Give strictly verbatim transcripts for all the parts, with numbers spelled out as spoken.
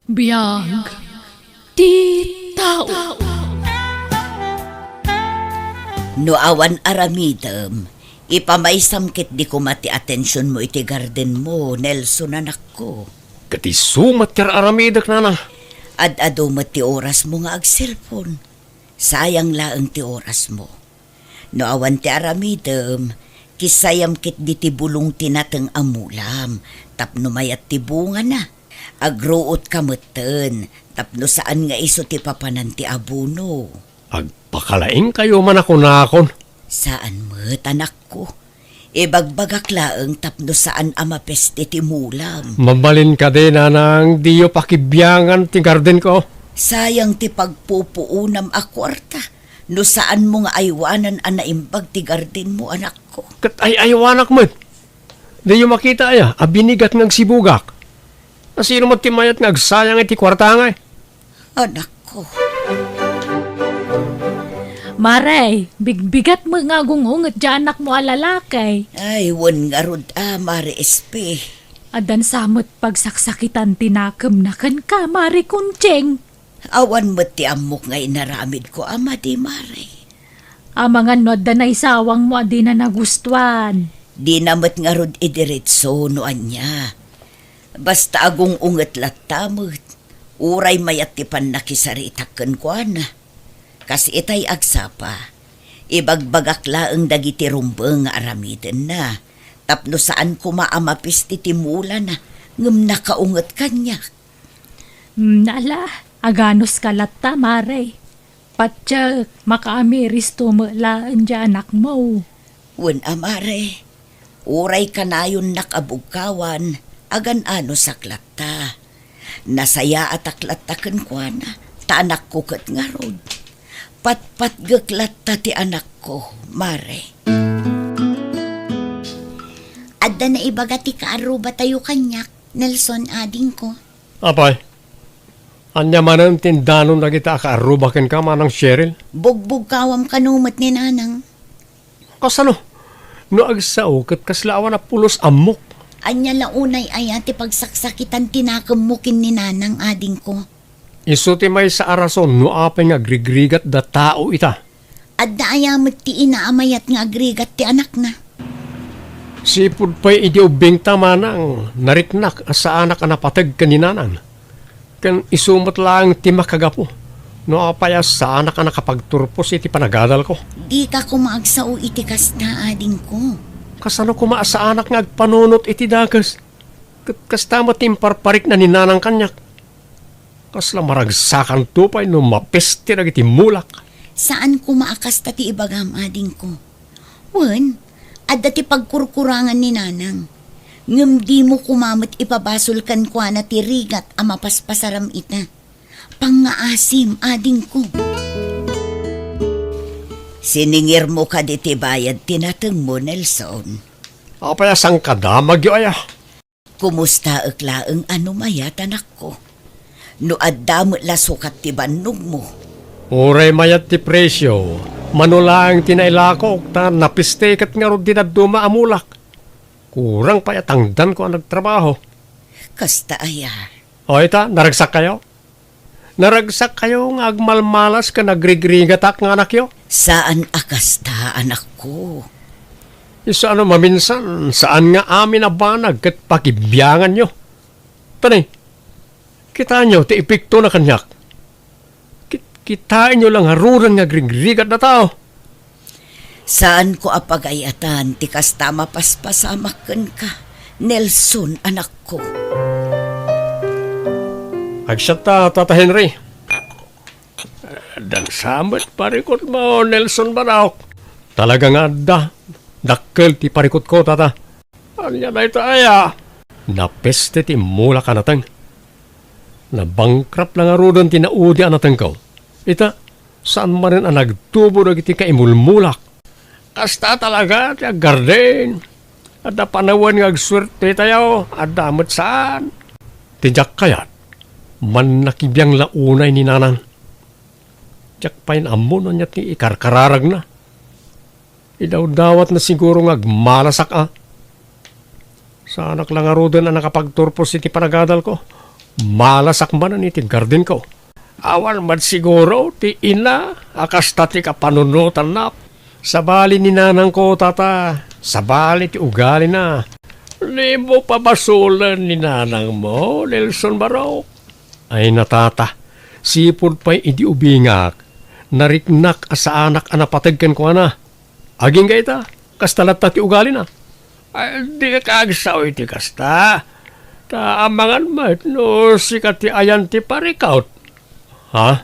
Biag ti tao. No awan aramidem, ipamaysam ketdi koma ti atensionmo iti gardenmo, Nelson, anakko. Ket isu met ti ar-aramidek, nanang. Ad-adu met ti orasmo nga agselpon. Sayang laeng ti orasmo. No awan ti aramidem, kissayam ketdi ti bulong ti nateng a mulam, tapno mayat ti bungana. Agruotka metten, tapno saan nga isu ti papanan ti abono. Agpakalaingkayo man a kunakon. Saan met, anakko. Ibagbagak laeng tapno saan a mapeste ti mulam. Mabalin kadi, nanang, diyo pakibiangan ti gardenko? Sayang ti pagpupuonam a kuarta no saanmo nga aywanan a naimbag ti gardenmo, anakko. Ket ay-aywanak met. Diyo makita aya a binigat nga agsibugak? Asino met ti mayat nga agsayang iti kuarta ngay? Anakko. Mare, bigbigat met nga agung-unget ti anakmo a lalaki. Ay, wen ngarud a, Mare Espe. Addan sa met pagsaksakitan ti nakemna kenka, Mare Kunching. Awan met ti ammok nga inaramidko a madi, Mare. Amangan no adda naisawangmo a dina nagustuan. Dina met ngarud idiretso no ania. Basta agung-unget latta met, uray mayat ti pannakisaritak kenkuana. Kas itay agsapa, ibagbagak laeng dagiti rumbeng nga aramidenna, tapno saan koma a mapeste ti mulana, ngem nakaunget kaniak. Hmm, ala, aganuska latta, Mare. Patiek, makaamiristo met laeng ti anakmo. Wen a, Mare, uray kanayonnak a bugkawan, agan-anusak latta. Nasayaatak latta kenkuana, ta anakko ket ngarud. Patpatgek latta ti anakko, Mare. Adda naibaga ti kaarrubatayo kaniak, Nelson, adingko. Apay, ania manen ti indanon dagita a kaarruba kenka, Manang Cheryl? Bugbugkawam kano met ni Nanang. Kasano? No agsao, ket kasla awan a pulos ammok. Ania la unay aya ti pagsaksakitan ti nakemmo ken ni Nanang, adingko? Isu ti maysa a rason no apay nga agrigrigat da tao ita. Adda aya met ti ina a mayat nga agrigat ti anakna? Sipud pay idi ubbingta, Manang, nariknak a saanak a napateg ken ni Nanang. Ken isu met laeng ti makagapu no apay a saanak a nakapagturpos iti panagadalko. Dika koma agsao iti kasta, adingko. Kasano koma a saanak nga agpanunot iti dakes? Ket kasta met ti imparparikna ni Nanang kaniak. Kasla maragsakanto pay no mapeste dagiti mulak. Saan koma a kasta ti ibagam, adingko. Wen, adda ti pagkurkurangan ni Nanang. Ngem dimo koma met ipabasol kenkuana ti rigat a mapaspasaram ita. Pangngaasim, adingko. Siningirmo kadi ti bayad ti natengmo, Nelson? Apay a sangkadamagyo aya? Kumustaek laeng a no mayat, anakko? No adda met la sukat ti bannogmo? Uray mayat ti presio, mano laeng ti nailakok, ta napiste ket ngarud ti dadduma a mulak. Kurang pay a tangdanko a nagtrabaho. Kasta aya? O ita, naragsak kayo? Naragsak kayo nga agmalmalas ken nagrigrigatak nga anakyo? Saan a kasta, anakko. Isu a no maminsan, saan nga amin a banag ket pakibianganyo. Tani, kitaenyo ti epektona kaniak. Kit-, kitaenyo la ngaruden nga agrigrigat a tao. Saanko a pagay-atan ti kasta a mapaspasamak kenka, Nelson, anakko. Agsiatta, Tata Henry. Addan sa met parikutmo, Nelson, manok. Talaga nga adda. Dakkel ti parikutko, Tata. Ania dayta aya? Napeste ti immulak a nateng. Nabankrupt la ngaruden ti naudi a natengko. Ita, saan manen a nagtubo dagiti kaimulmulak. Kasta talaga ti aggarden. Adda panawen nga agsuertetayo, adda met saan. Ti diak kayat, mannakibiang la unay ni Nanang. Diak pay ammo no ania ti ikarkararagna. Idawdawatna siguro nga agmalasak a. Saanak la ngaruden a nakapagturpos iti panagadalko. Malasak manen iti gardenko. Awan met siguro ti ina a kasta ti kapanunotanna. Sabali ni nanangko, tata, sabali ti ugalina. Dimo pabasolen ni nanangmo, Nelson Barok. Ay na, tata, sipud pay idi ubingak, nariknak a saanak a napateg kenkuana. Agingga ita, kasta latta ti ugalina. Ay, dika agsao iti kasta. Ta amangan met no sika ti ayan ti parikut. Ha?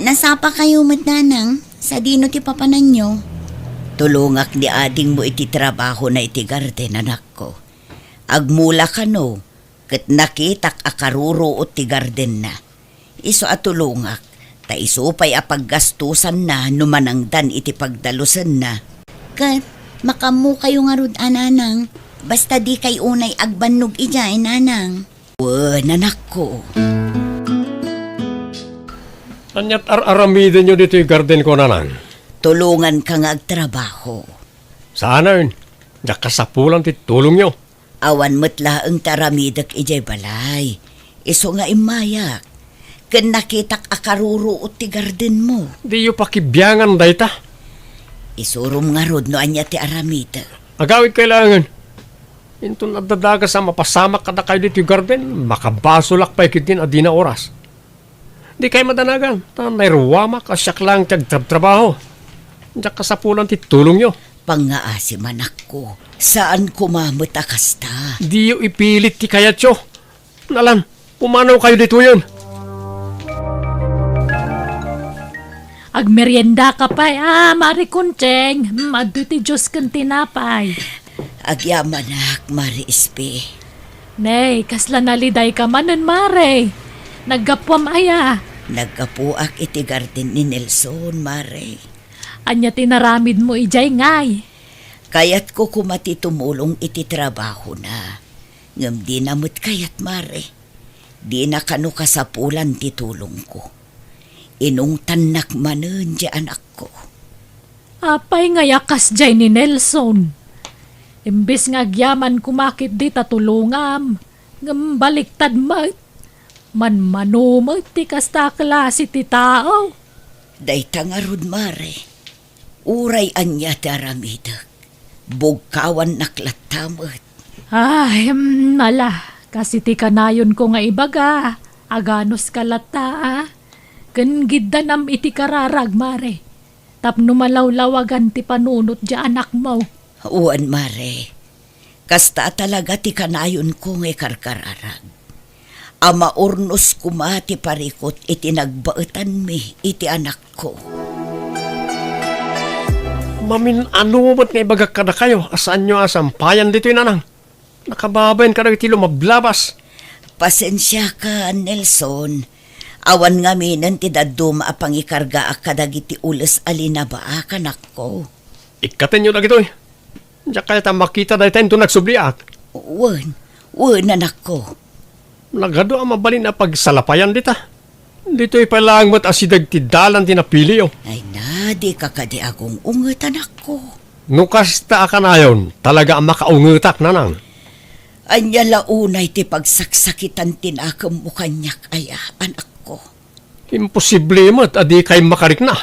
Nasapakayo met, nanang, sadino ti papananyo? Tulongak ni adingmo iti trabahona iti garden, anakko. Agmula kano, ket nakitak a karuruot ti gardenna. Isu a tulongak, ta isu pay a paggastusanna no manangdan iti pagdalusenna. Ket, makaammokayo ngarud a, nanang, basta dikay unay agbannog idiay, nanang. Wen, anakko. Ania't ar-aramidenyo ditoy gardenko, nanang? Tulonganka nga agtrabaho. Saanen, diak kasapulan ti tulongyo. Awan met laeng ti aramidek idiay balay. Isu nga immayak. Ken nakitak a karuruot ti gardenmo. Diyo pakibiangan dayta. Isurom ngarud no ania ti aramidek. Agawidkay laengen. Inton adda dakes a mapasamak kadakayo ditoy garden, makabasolak pay ketdin a dina oras. Dikay madanagan, ta nairuamak a siak laeng ti agtrabtrabaho. Diak kasapulan ti tulongyo. Pangngaasim, anakko, saan koma met a kasta. Diyo ipilit ti kayatyo. Nalan, pumanawkayo ditoyen. Agmeriendaka pay, a, Mari Conching. Mm, adda ti juice ken tinapay. Agyamanak, Mari Espe. Nay, kasla nalidayka manen, Mare. Naggapuam aya? Naggapuak iti garden ni Nelson, Mare. Ania ti naramidmo idiay, ngay? Kayatko koma ti tumulong iti trabahona. Ngem dina met kayat, Mare. Dina kano kasapulan ti tulongko. Inungtannak manen ti anakko. Apay ngay a kasdiay ni Nelson? Imbes nga agyaman koma ketdi ta tulongam, ngem baliktad met. Manmano met ti kasta a klase ti tao. Dayta ngarud, Mare. Uray ania ti aramidek, bugkawannak latta met. Ay, mm, ala, kas iti kanayonko nga ibaga, aganuska latta, a? Ken giddanam iti kararag, Mare, tapno malawlawagan ti panunot ti anakmo. Wen, Mare. Kasta a talaga ti kanayonko nga ikarkararag. A maurnos koma ti parikut iti nagbaetanmi iti anakko. Mamin-ano met nga ibagak kadakayo a saanyo a sampayan ditoy, nanang. Nakababain kadagiti lumablabas. Pasensiaka, Nelson. Awan ngaminen ti dadduma a pangikargaak kadagiti ules a linabaak, anakko. Ikkatenyo dagitoy. Diak kayat a makita dayta inton nagsubliak. Wen, wen, anakko. Nagadu a mabalin a pagsalapayan dita. Ditoy pay laeng met asideg ti dalan ti napiliyo. Ay na, dika kadi agung-unget, anakko. No kasta a kanayon, talaga a makaungetak, nanang. Ania la unay ti pagsaksakitan ti nakemmo kaniak aya, anakko? Imposible met a dikay makarikna.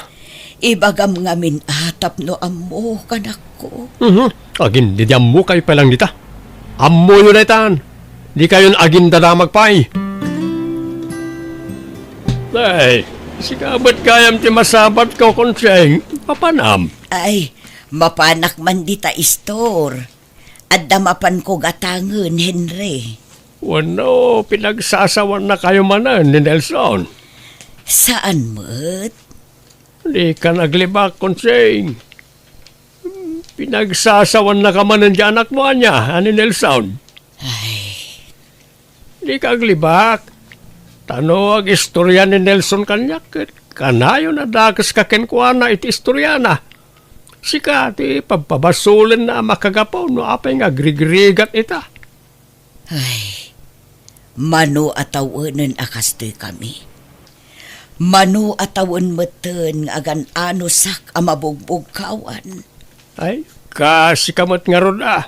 Ibagam ngamin a tapno ammok, anakko. Mhm. Agin, di, di ammokay pay lang dita. Ammoyo daytan. Dikayon agindadamag pay. Ay, sika met gayam ti masabatko, Conching. Mapanam. Ay, mapanak man dita, Istor. Adda mapanko gatangen, Henry. Wenno, pinagsasawannakayo manen ni Nelson? Saan met? Dikan aglibak, Conching. Pinagsasawannaka manen ti anakmo ania, a ni Nelson? Ay. Dika aglibak. Ta no agistorya ni Nelson kaniak, ket kanayon a dakeska kenkuana iti istoriana. Sika ti pabpabasolenna a makagapu no apay nga agrigrigat ita. Ay, mano a tawenen a kastoy kami. Mano a tawen metten nga agan-anosak a mabugbugkawan. Ay, kasika met ngarud a.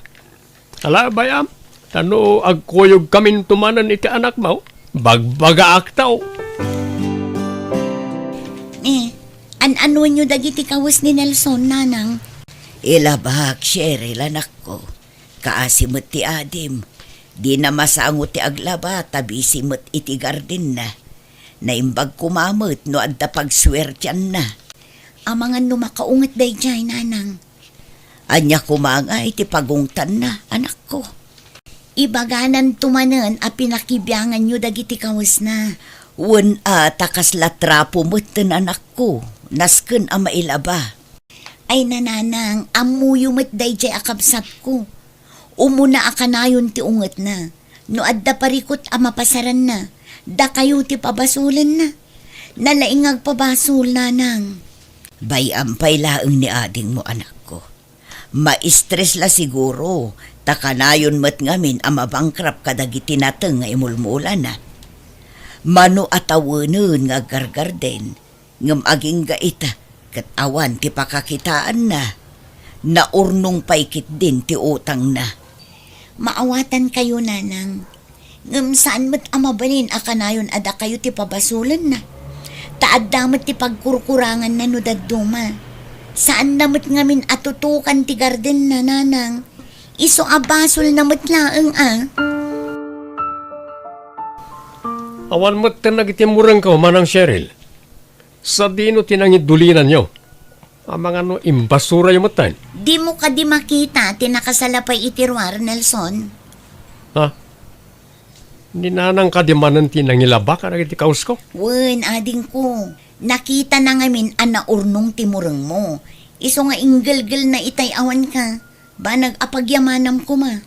Ala, bay-am, Ta no agkuyogkaminto manen iti anakmo, bagbagaakto. Eh, an-anoenyo dagiti kawes ni Nelson, nanang? Ilabak, Cheryl, anakko. Kaasi met ti adim. Dina masango ti aglaba ta busy met iti gardenna. Naimbag koma met no adda pagsuertianna. Amangan no makaunget daydiay, nanang. Ania koma ngay ti pagungtanna, anakko? Ibagananto manen a pinakibianganyo dagiti kawesna. Wen a, ta kasla trapo metten, anakko, nasken a mailaba. Ay, nanang, ammoyo met daydiay a kabsatko. Umuna a kanayon ti ungetna. No adda parikut a mapasaranna, dakayo ti pabasolenna. Nalaing nga agpabasol, nanang. Bay-am pay laeng ni adingmo, anakko. Maistres la siguro, ta kanayon met ngamin a mabangkrap kadagiti nateng nga imulmulana. Mano a tawenen nga aggargarden, ngem agingga ita, ket awan ti pakakitaanna. Naurnong pay ketdin ti utangna. Maawatankayo, nanang. Ngem saan met a mabalin a kanayon a dakayo ti pabasolenna. Ta adda met ti pagkurkuranganna no dadduma. Saanna met ngamin a tutukan ti gardenna, nanang. Isu a basolna met laeng a. Awan metten dagiti murengko, Manang Cheryl. Sadino ti nangidulinanyo? Amangan no imbasurayo metten. Dimo kadi makita ti nakasalapay iti ruar, Nelson? Ha? Ni nanang kadi manen ti nangilaba kadagiti kawsko? Wen, adingko. Nakitana ngamin a naurnong ti murengmo. Isu nga inggelgelna itay awanka. Banag a pagyamanam koma.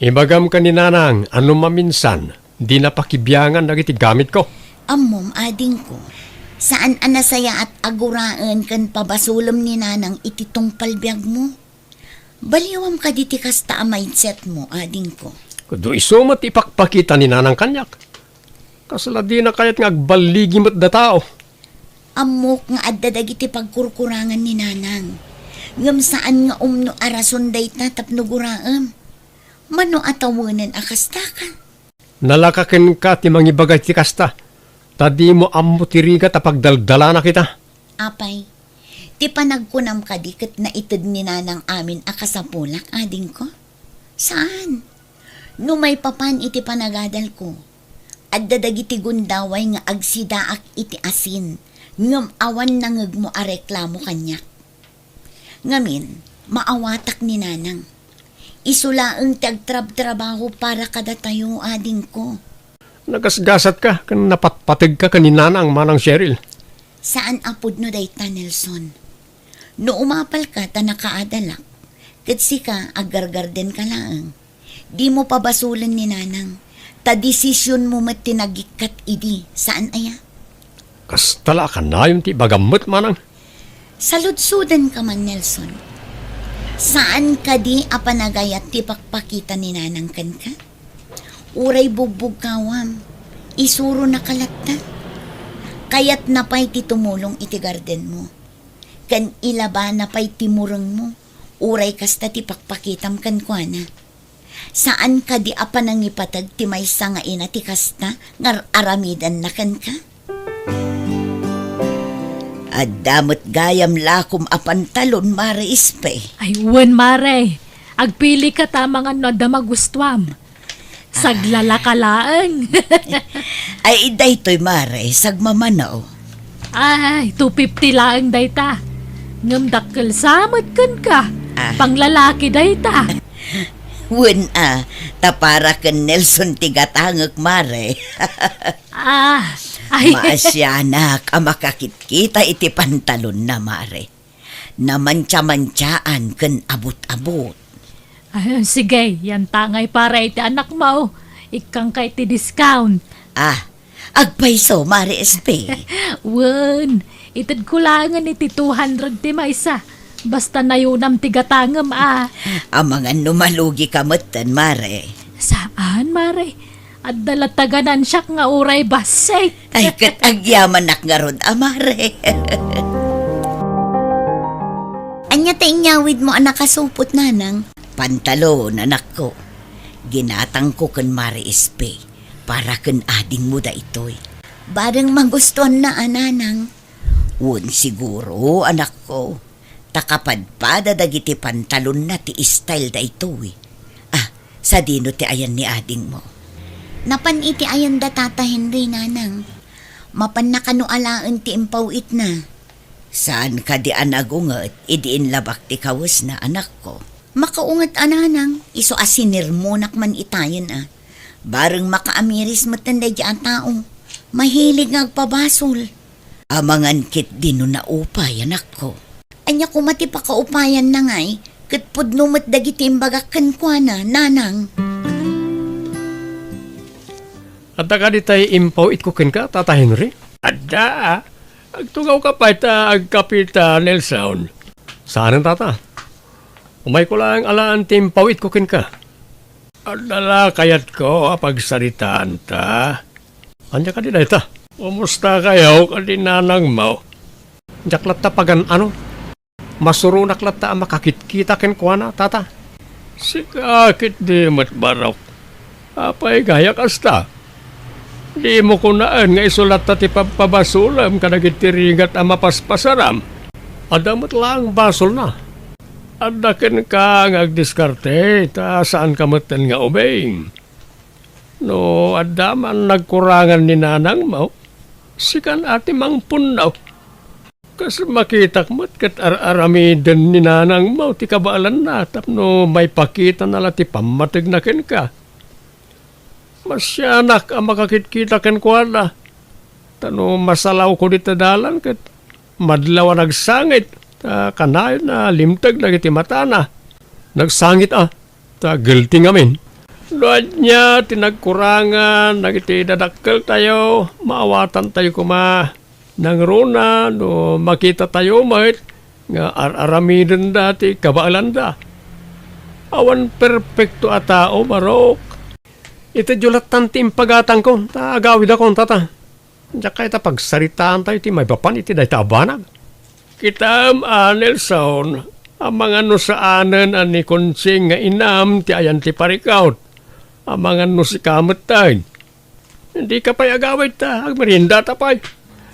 Ibagam ken ni nanang a no maminsan, dina pakibiangan dagiti gamitko. Ammom, adingko, saan a nasayaat a guraen ken pabasolem ni nanang iti tungpal biagmo. Baliwam kadi ti kasta a mindsetmo, adingko. Ket no isu met ti ipakpakita ni nanang kaniak, kasla dina kayat nga agballigi met datao. Ammok nga adda dagiti pagkurkurangan ni nanang. Ngem saan nga umno a rason dayta tapno guraem. Mano a tawenen a kastaka? Nalaka kenka ti mangibaga iti kasta, ta dimo ammo ti rigat a pagdaldalanak ita. Apay, ti panagkunam kadi ket naited ni nanang amin a kasapulak, adingko? Saan? No maipapan iti panagadalko, adda dagiti gundaway nga agsidaak iti asin, ngem awan nangegmo a reklamo kaniak. Ngamin, maawatak ni nanang. Isu laeng ti agtrabtrabaho para kadatayo, adingko. Nagasgasatka ken napatpategka ken ni nanang, Manang Cheryl. Saan a pudno dayta, Nelson. No umapalka ta nakaadalak, ket sika, aggargardenka laeng. Dimo pabasolen ni nanang, ta desisionmo met ti nagikkat idi, saan aya? Kasta la a kanayon ti ibagam met, manang. Saludsodanka man, Nelson. Saan kadi a panagayat ti pakpakita ni nanang kenka? Uray bugbugkawam, isurona ka latta. Kayatna pay ti tumulong iti gardenmo. Ken ilabana pay ti murengmo, uray kasta ti pakpakitam kenkuana. Saan kadi a panangipateg ti maysa nga ina ti kasta nga ar-aramidanna kenka? Adda met gayam lakom a pantalon, Mare Espe. Ay, wen, Mare. Agpilika ta amangan no adda magustuam. Saglalaka laeng. Ay, daytoy, Mare, sagmamano. Ay, two fifty laeng dayta. Ngem dakkel sa met kenka. Ah. Panglalaki dayta. Wen a, ta para ken Nelson ti gatangek, Mare. Ah, ay. Maasianak a makakitkita iti pantalonna, Mare. Namantiamantiaan ken abut-abut. Ah, sige, yantangay para iti anakmo. Ikkangka iti discount. Ah, agpayso, Mare Espe? Wen, itedko laengen iti two hundred ti maysa. Basta nayunam ti gatangem, a. Amangan no malugika metten, Mare. Saan, Mare? Adda latta ganansiak nga uray bassit. Ay, ket agyamanak ngarud a, Mare. Ania ti inyawidmo a nakasupot, nanang? Pantalon, anakko. Ginatangko ken Mare Espe para ken adingmo daytoy. Bareng magustuanna a, nanang. Wen siguro, anakko. Ta kapadpada dagiti pantalonna ti style daytoy. Ah, sadino ti ayan ni adingmo? Napan iti ayan da Tata Henry, nanang. Mapanna kano alaen ti impaw-itna. Saan kadi a nagunget idi inlabak ti kawesna, anakko? Makaunget a, nanang, isu a sinirmonak man itayen a. Bareng makaamiris metten daydi a tao. Mahilig nga agpabasol. Amangan ketdi no naupay, anakko. Ania koma ti pakaupayanna ngay, ket pudno met dagiti imbagak kenkuana, nanang. Adda kadi tay impaw-itko kenka, Tata Henry? Adda. Agtugawka pay ta agkapita, Nelson. Saanen, Tata. Umayko laeng alaen ti impaw-itko kenka. Adda la kayatko a pagsaritaanta. Ania kadi dayta? Kumustakayo kadi nanangmo? Diak latta pagan-ano. Masuronak latta a makakitkita kenkuana, Tata. Sika ketdi met, Barok. Apay gayam kasta? Dimo kunaen nga isu latta ti pabpabasolem kadagiti rigat a mapaspasaram? Adda met laeng basolna. Adda kenka nga agdiskarte, ta saanka metten nga ubing. No adda man nagkurangan ni nanangmo, sikan a ti mangpunno. Kas makitak met ket ar-aramiden ni nanangmo ti kabaelanna tapno maipakitana la ti pammategna kenka. Masianak a makakitkita kenkuana, ta no masalawko dita dalan ket madlaw a nagsangit, ta kanayon a limteg dagiti matana. Nagsangit a, ta guilty ngamin. No ania ti nagkurangan dagiti dadakkeltayo, maawatantayo koma. Nangruna no makitatayo met nga ar-aramidenda ti kabaelanda. Awan perpekto a tao, Barok. Itedyo lattan ti impagatangko, ta agawidakon, Tata. Diak kayat a pagsaritaantayo ti maipapan iti dayta a banag. Kitam a, Nelson, amangan no saanen a ni Conching nga inam ti ayan ti parikut. Amangan no sika metten. Dika pay agawid ta agmeriendata pay.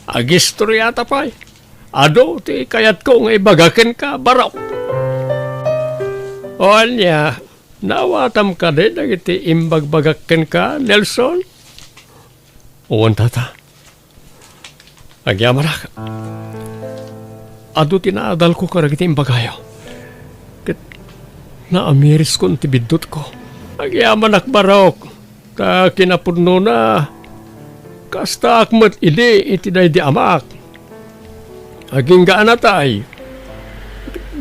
Agistoriata pay. Adu ti kayatko nga ibaga kenka, Barok. O ania, naawatam kadi dagiti imbagbagak kenka, Nelson? Wen, Tata. Agyamanak. Adu ti naadalko kadagiti imbagayo. Ket naamiriskon ti biddutko. Agyamanak, Barok, ta kinapudnona, kastaak met idi iti daydi amak. Agingga a natay,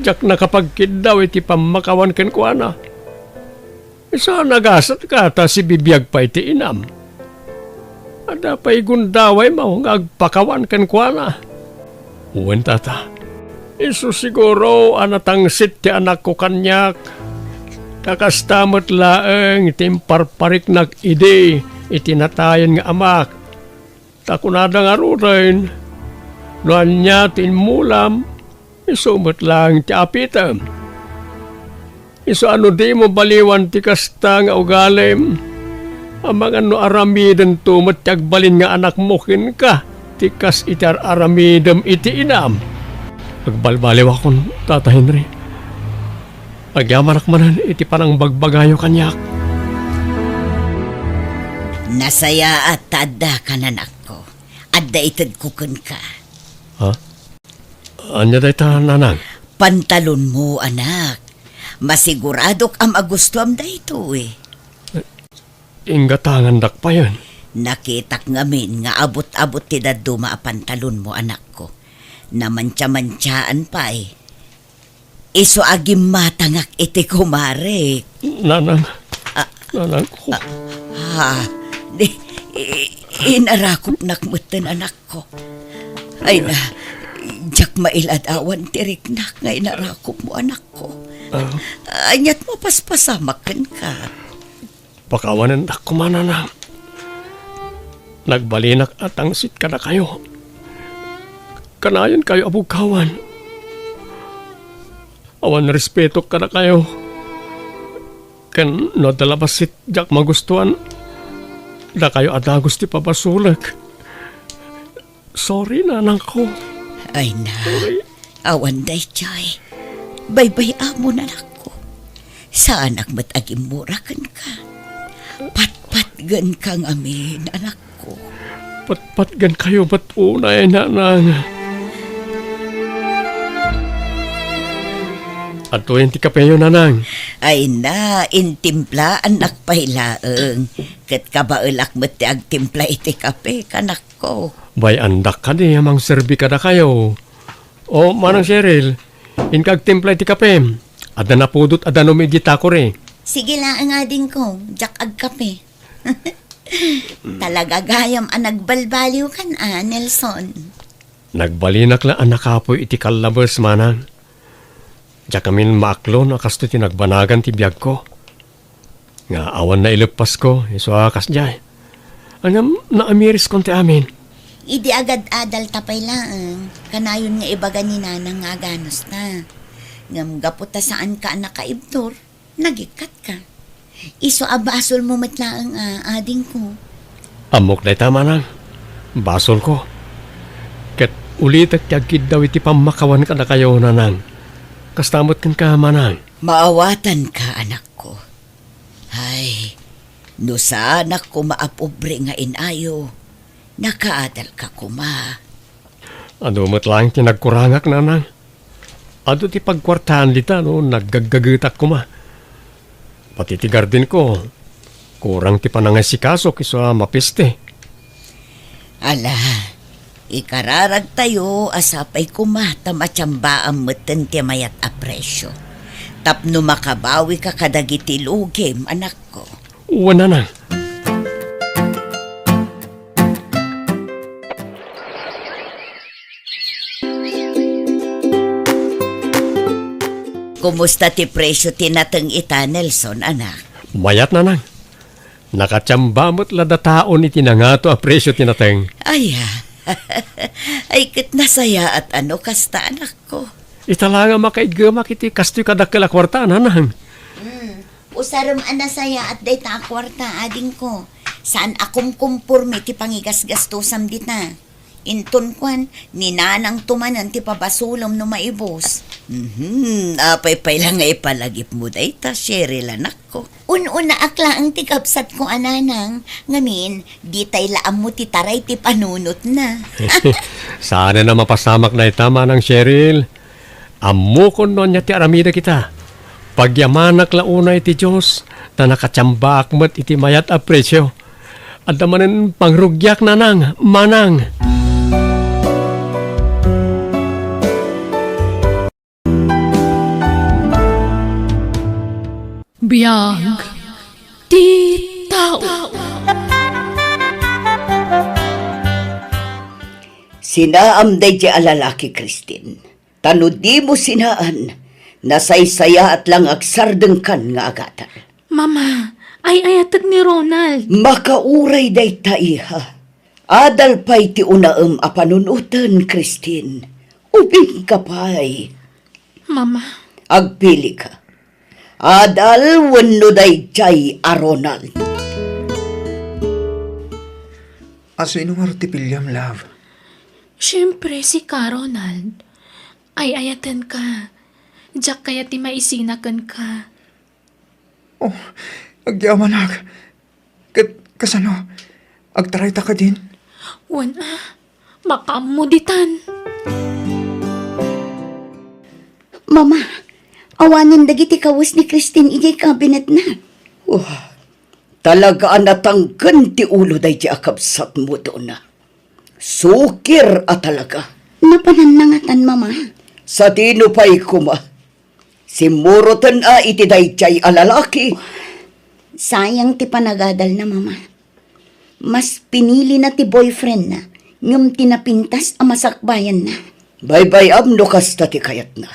diak nakapagkiddaw iti pammakawan kenkuana. Isu a nagasatka ta sibibiag pay ti inam. Adda pay gundawaymo nga agpakawan kenkuana? Wen, Tata. Isu siguro a natangsit ti anakko kaniak, ta kasta met laeng ti imparpariknak idi iti natayen nga amak. Ta kunada ngaruden, no ania ti immulam, isu met laeng ti apitem. Isu a no dimo baliwan ti kasta nga ugalim, amangan no aramidento met ti agbalin nga anakmo kenka, ti kas iti ar-aramidem iti inam. Agbalbaliwakon, Tata Henry. Agyamanak manen iti panangbagbagayo kaniak. Nasayaat ta addaka, anakko. Adda itedko kenka. Ha? Ania dayta, nanang? Pantalonmo, anak. Masiguradok a magustuam daytoy. Inggatangandak payen. Nakitak ngamin nga abut-abut ti dadduma a pantalonmo, anakko. Namantiamantiaan pay. Isu a gimmatangak iti kumarek. Nanang. Ah, Nanangko. Ah, ha, di, i-, inarakupnak metten, anakko. Ay na, diak mailad-awan ti riknak nga inarakupmo, anakko. Ah. Aniat mapaspasamak kenka? Pakawanendak koma, nanang. Nagbalinak a tangsit kadakayo. Kanayonkayo a bugkawan. Awan respetok kadakayo. Ken no adda la bassit diak magustuan, dakayo a dagus ti pabasolek. Sorry, nanangko. Ay na, awan daytoy. Baybay-amon, anakko. Saanak met agimmura kenka. Patpatgenka ngamin, anakko. Patpatgenkayo met unay, nanang. Adtoyen ti kapeyo, nanang. Ay na, intimplaannak pay laeng. Ket kabaelak met ti agtimpla iti kape, kanak. Ko. Bay-andak kadi a mangserbi kadakayo. O, Manang Cheryl, inka agtimpla iti kape. Adda napudot a danum idiay takuri. Sige laeng, adingko, diak agkape. Talaga gayam a nagbalbaliwkan a, Nelson. Nagbalinak la a nakapuy iti kallabes, manang. Diak amin maaklon a kastoy ti nagbanagan ti biagko. Nga awan naileppasko, isu a kasdiay. Ngem naamiriskon ti amin. Idi agad-adalta pay laeng, kanayon nga ibaga ni nanang nga aganusta. Ngem gapu ta saanka a nakaibtur, nagikkatka. Isu a basolmo met laeng a, adingko. Ammok dayta, manang. Basolko. Ket ulitek ti agkiddaw iti pammakawan kadakayo, nanang. Kasta met kenka, manang. Maawatanka, anakko. Ay, no saanak koma a pobre nga inayo, nakaadalka koma. Adu met laeng ti nagkurangak, nanang. Adu ti pagkuartaan dita no naggaggagetak koma. Pati ti gardenko, kurang ti panangasiasiko isu a mapiste. Ala, ikararagtayo a sapay koma ta matiambaam metten ti mayat a presio tapno makabawika kadagiti lugim, anakko. Wen, nanang. Kumusta ti presio ti nateng ita, Nelson, anak? Mayat, nanang. Nakatiamba met la dataon iti nangato a presio ti nateng. Aya. Ay, ket nasayaat a no kasta, anakko. Ita la nga makaiggemak iti kastoy kadakkel a kuarta, nanang. Hmm. Usarem a nasayaat dayta a kuarta, adingko. Saan a kumkumporme ti pangigasgastosam dita. Inton kuan, ni nanangto manen ti pabasolem no maibus. Mhm, apay pay la nga ipalagipmo dayta, Cheryl, anakko. Un-unaak laeng ti kabsatko a nanang, ngamin, ditay la ammo ti taray ti panunotna. Saanen a mapasamak dayta, Manang Cheryl. Ammokon no ania ti aramidek ita. Pagyamanak la unay ti Dios, ta nakatiambaak met iti mayat a presio. Adda manen pangrugiak, nanang, manang. Biag ti tao. Sinaam daydi a lalaki, Christine. Ta no dimo sinaan, nasaysayaat la nga agsardengkan nga agadal. Mama, ay-ayatek ni Ronald. Makauray dayta, iha. Adal pay ti unaem a panunoten, Christine. Ubingka pay. Mama. Agpilika. Adal wenno daydiay a Ronald. A sino ngarud ti piliam, love? Siempre, sika, Ronald. Ay-ayatenka. Diak kayat ti maisina kenka. Oh, agyamanak. Ket kasano? Agtarayta kadin? Wen a, makaammo ditan. Mama, awanen dagiti kawes ni Christine idiay kabinetna. Wah, talaga a natangken ti ulo daydi a kabsatmo, Dona. Sukir a talaga. Napananna ngatan, Mama. Sadino pay koma? Simmuroten a iti daydiay a lalaki. Sayang ti panagadalna, Mama. Mas pinilina ti boyfriendna, ngem ti napintas a masakbayanna. Baybay-am no kasta ti kayatna.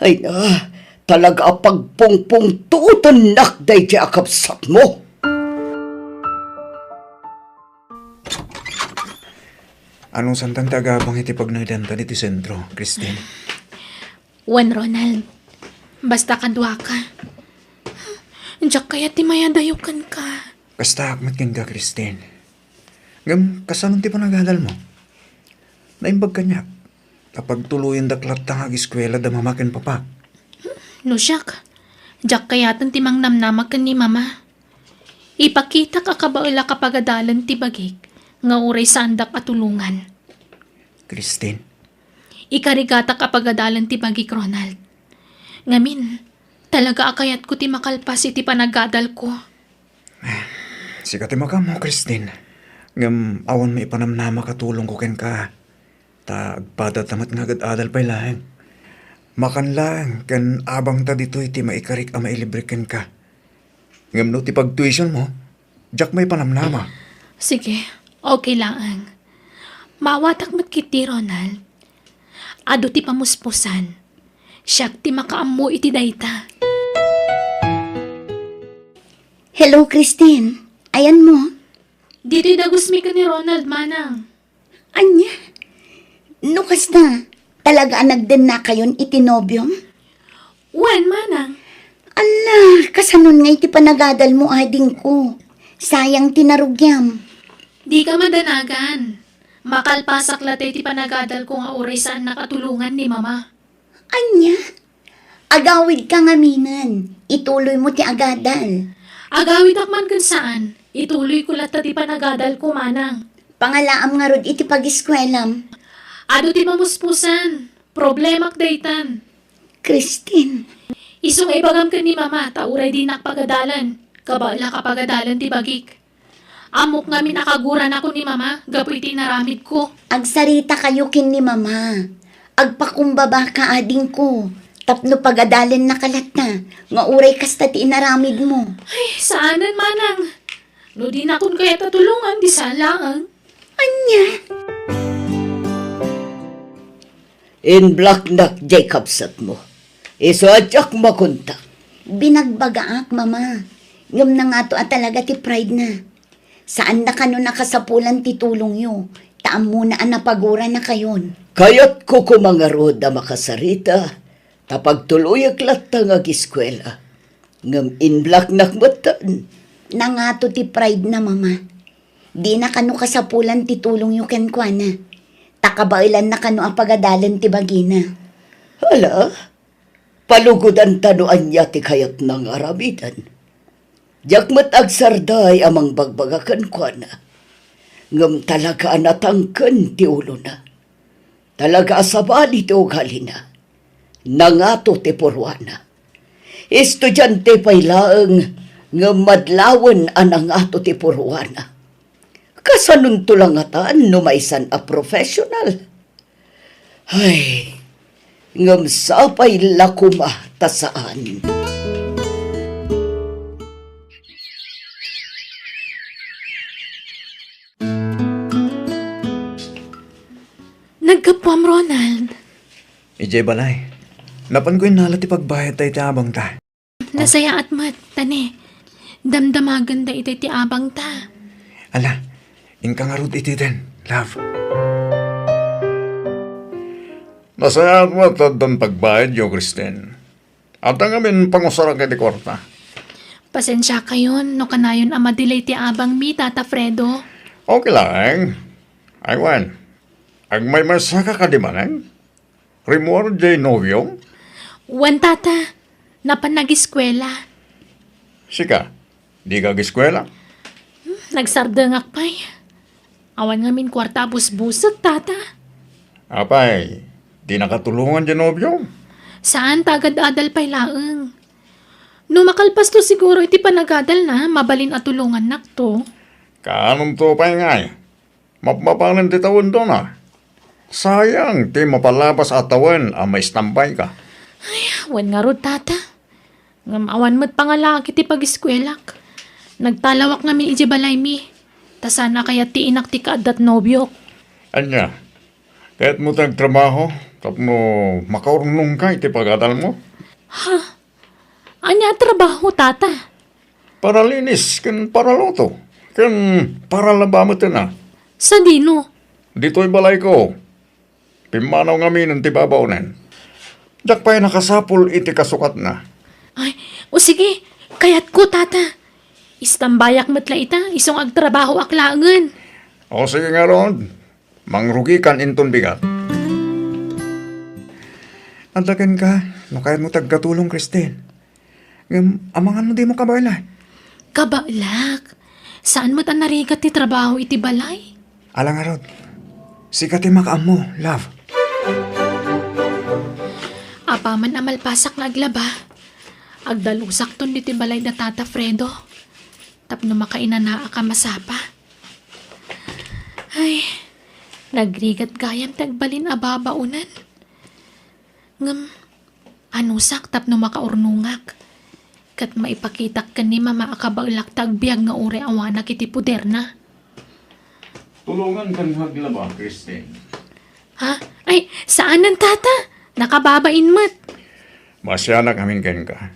Ay na, talaga a pagpungpungtuotennak daydiay a kabsatmo. Anusantan ti agabang iti pagngedantan iti sentro, Christine? Wen, Ronald, basta kaduaka. Diak kayat ti mayadayo kenka. Kastaak met kenka, Christine. Ngem kasano ti panagadalmo? Naimbag kaniak a pagtuloyendak latta nga agiskuela da mama ken papak. No siak, diak kayaten ti mangnamnama ken ni mama. Ipakitak a kabaelak a pagadalen ti bagik nga uray saandak a tulongan. Christine. Ikarigatak a pagadalen ti bagik, Ronald. Ngamin, talaga a kayatko ti makalpas iti panagadalko. Sika ti makammo, Christine. Ngem awan maipanamnamak a tulongko kenka. Ta agpadata met nga agad-adal pay laeng. Makan laeng ken abangta ditoy ti maikarik a mailibre kenka. Ngem no ti pagtuitionmo, diak maipanamnama. Sige, okay laeng. Maawatak met ketdi, Ronald. Adu ti pamuspusan. Siak ti makaammo iti dayta. Hello, Christine. Ayanmo? Ditoy dagusmi ken ni Ronald, manang. Ania? No kasta, talaga a nagdennakayon iti nobiom? Wen, manang. Ala, kasanon nga iti panagadalmo, adingko? Sayang ti narugiam. Dika madanagan. Makalpasak latta iti panagadalko nga uray saannak a tulongan ni mama. Ania? Agawidka ngaminen, ituloymo ti agadal. Agawidak man ken saan, ituloyko latta ti panagadalko, manang. Pangalaam ngarud iti pagiskuelam. Adu ti mamuspusan, problemak daytan. Christine. Isu nga ibagam ken ni mama ta uray dinak pagadalen, kabaelak a pagadalen ti bagik. Ammok ngamin a kaguranakon ni mama gapu iti inaramidko. Agsaritakayo ken ni mama. Agpakumbabaka, adingko, tapno pagadalennaka latta nga uray kasta ti inaramidmo. Ay, saanen, manang. No dinakon kayat a tulongan, di saan laeng. Ania? Inblaknak diay kabsatmo. Isu a diak magunta. Binagbagaak, mama. Ngem nangato a talaga ti pride na. Saanna kano nakasapulan ti tulongyo, ta ammona a napaguranakayon. Kayatko koma ngarud a makasarita, ta pagtuloyek latta nga agiskuela. Ngem inblaknak metten. Nangato ti pride na, mama. Dina kano kasapulan ti tulongyo kenkuana. Ta kabaelanna kano a pagadalen ti bagina. Hala, palugodanta no ania ti kayatna nga aramiden. Diak met agsarday a mangbagbaga kenkuana. Ngem talaga a natangken ti ulona. Talaga a sabali ti ugalina. Nangato ti purwana. Estudiante pay laeng ngem madlawen a nangato ti purwana. Kasanonto la ngatan no maisan a professional? Ay, ngem sapay la koma ta saan. Naggapuam, Ronald. Idiay balay. Napanko innala ti pagbayad ta iti abangta. Nasayaat met, tani. Damdamagen dayta ti abangta. Ala, inka ngarud iti den, love. Nasayaat met addan pagbayadyo, Christine. Adda ngamin pangusarak iti kuarta. Pasensiakayon no kanayon a madelay ti abangmi, Tata Fredo. Okay laeng. Ay wen, agmaymaysaka kadi manen? Rimmuar diay nobiom? Wen, Tata. Napan nagiskuela. Sika, dika agiskuela? Hmm, nagsardengak pay. Awan ngamin kuarta a busbusek, Tata. Apay, di nakatulongan diay nobiom? Saan ta agad-adal pay laeng. No makalpasto siguro iti panagadalna, mabalin a tulongannakto. Kaanonto pay ngay? Mapmapanen ti tawendona. Sayang ti mapalabas a tawen a maistambayka. Ay, wen ngarud, Tata. Ngem awan met pangalaak iti pagiskuelak. Nagtalawak ngamin idiay balaymi. Ta saan a kayat ti inak ti kaaddat nobiok. Ania, kayatmo ti agtrabaho tapno makaurnongka iti pagadalmo? Ha? Ania a trabaho, Tata? Paralinis ken paraluto ken paralaba met a. Sadino? Ditoy balayko. Pimmanaw ngaminen ti babaonen. Diak pay nakasapul iti kasukatna. Ay, o sige, Kayatko, Tata. Istambayak met la ita, isu nga agtrabahoak laengen. O, sige ngarud. Mangrugikan inton bigat. Adda kenka, no kayatmo ti agkatulong, Christine. Ngem, amangan no dimo kabaelan. Kabaelak. Saan met a narigat ti trabaho iti balay? Ala ngarud. Sika ti makaammo, love. Apaman a malpasak nga aglaba, agdalosakton ditoy balay da Tata Fredo. Tapno makainanaak a masapa. Ay, nagrigat gayam ti agbalin a babaonan. Ngem, anusak tapno makaurnongak, ket maipakitak ken ni Mama a kabaelak ta agbiag nga uray awanak iti poderna. Tulongankan nga aglaba, Christine. Ha? Ay, saanen, Tata. Nakababain met. Maasianak amin kenka.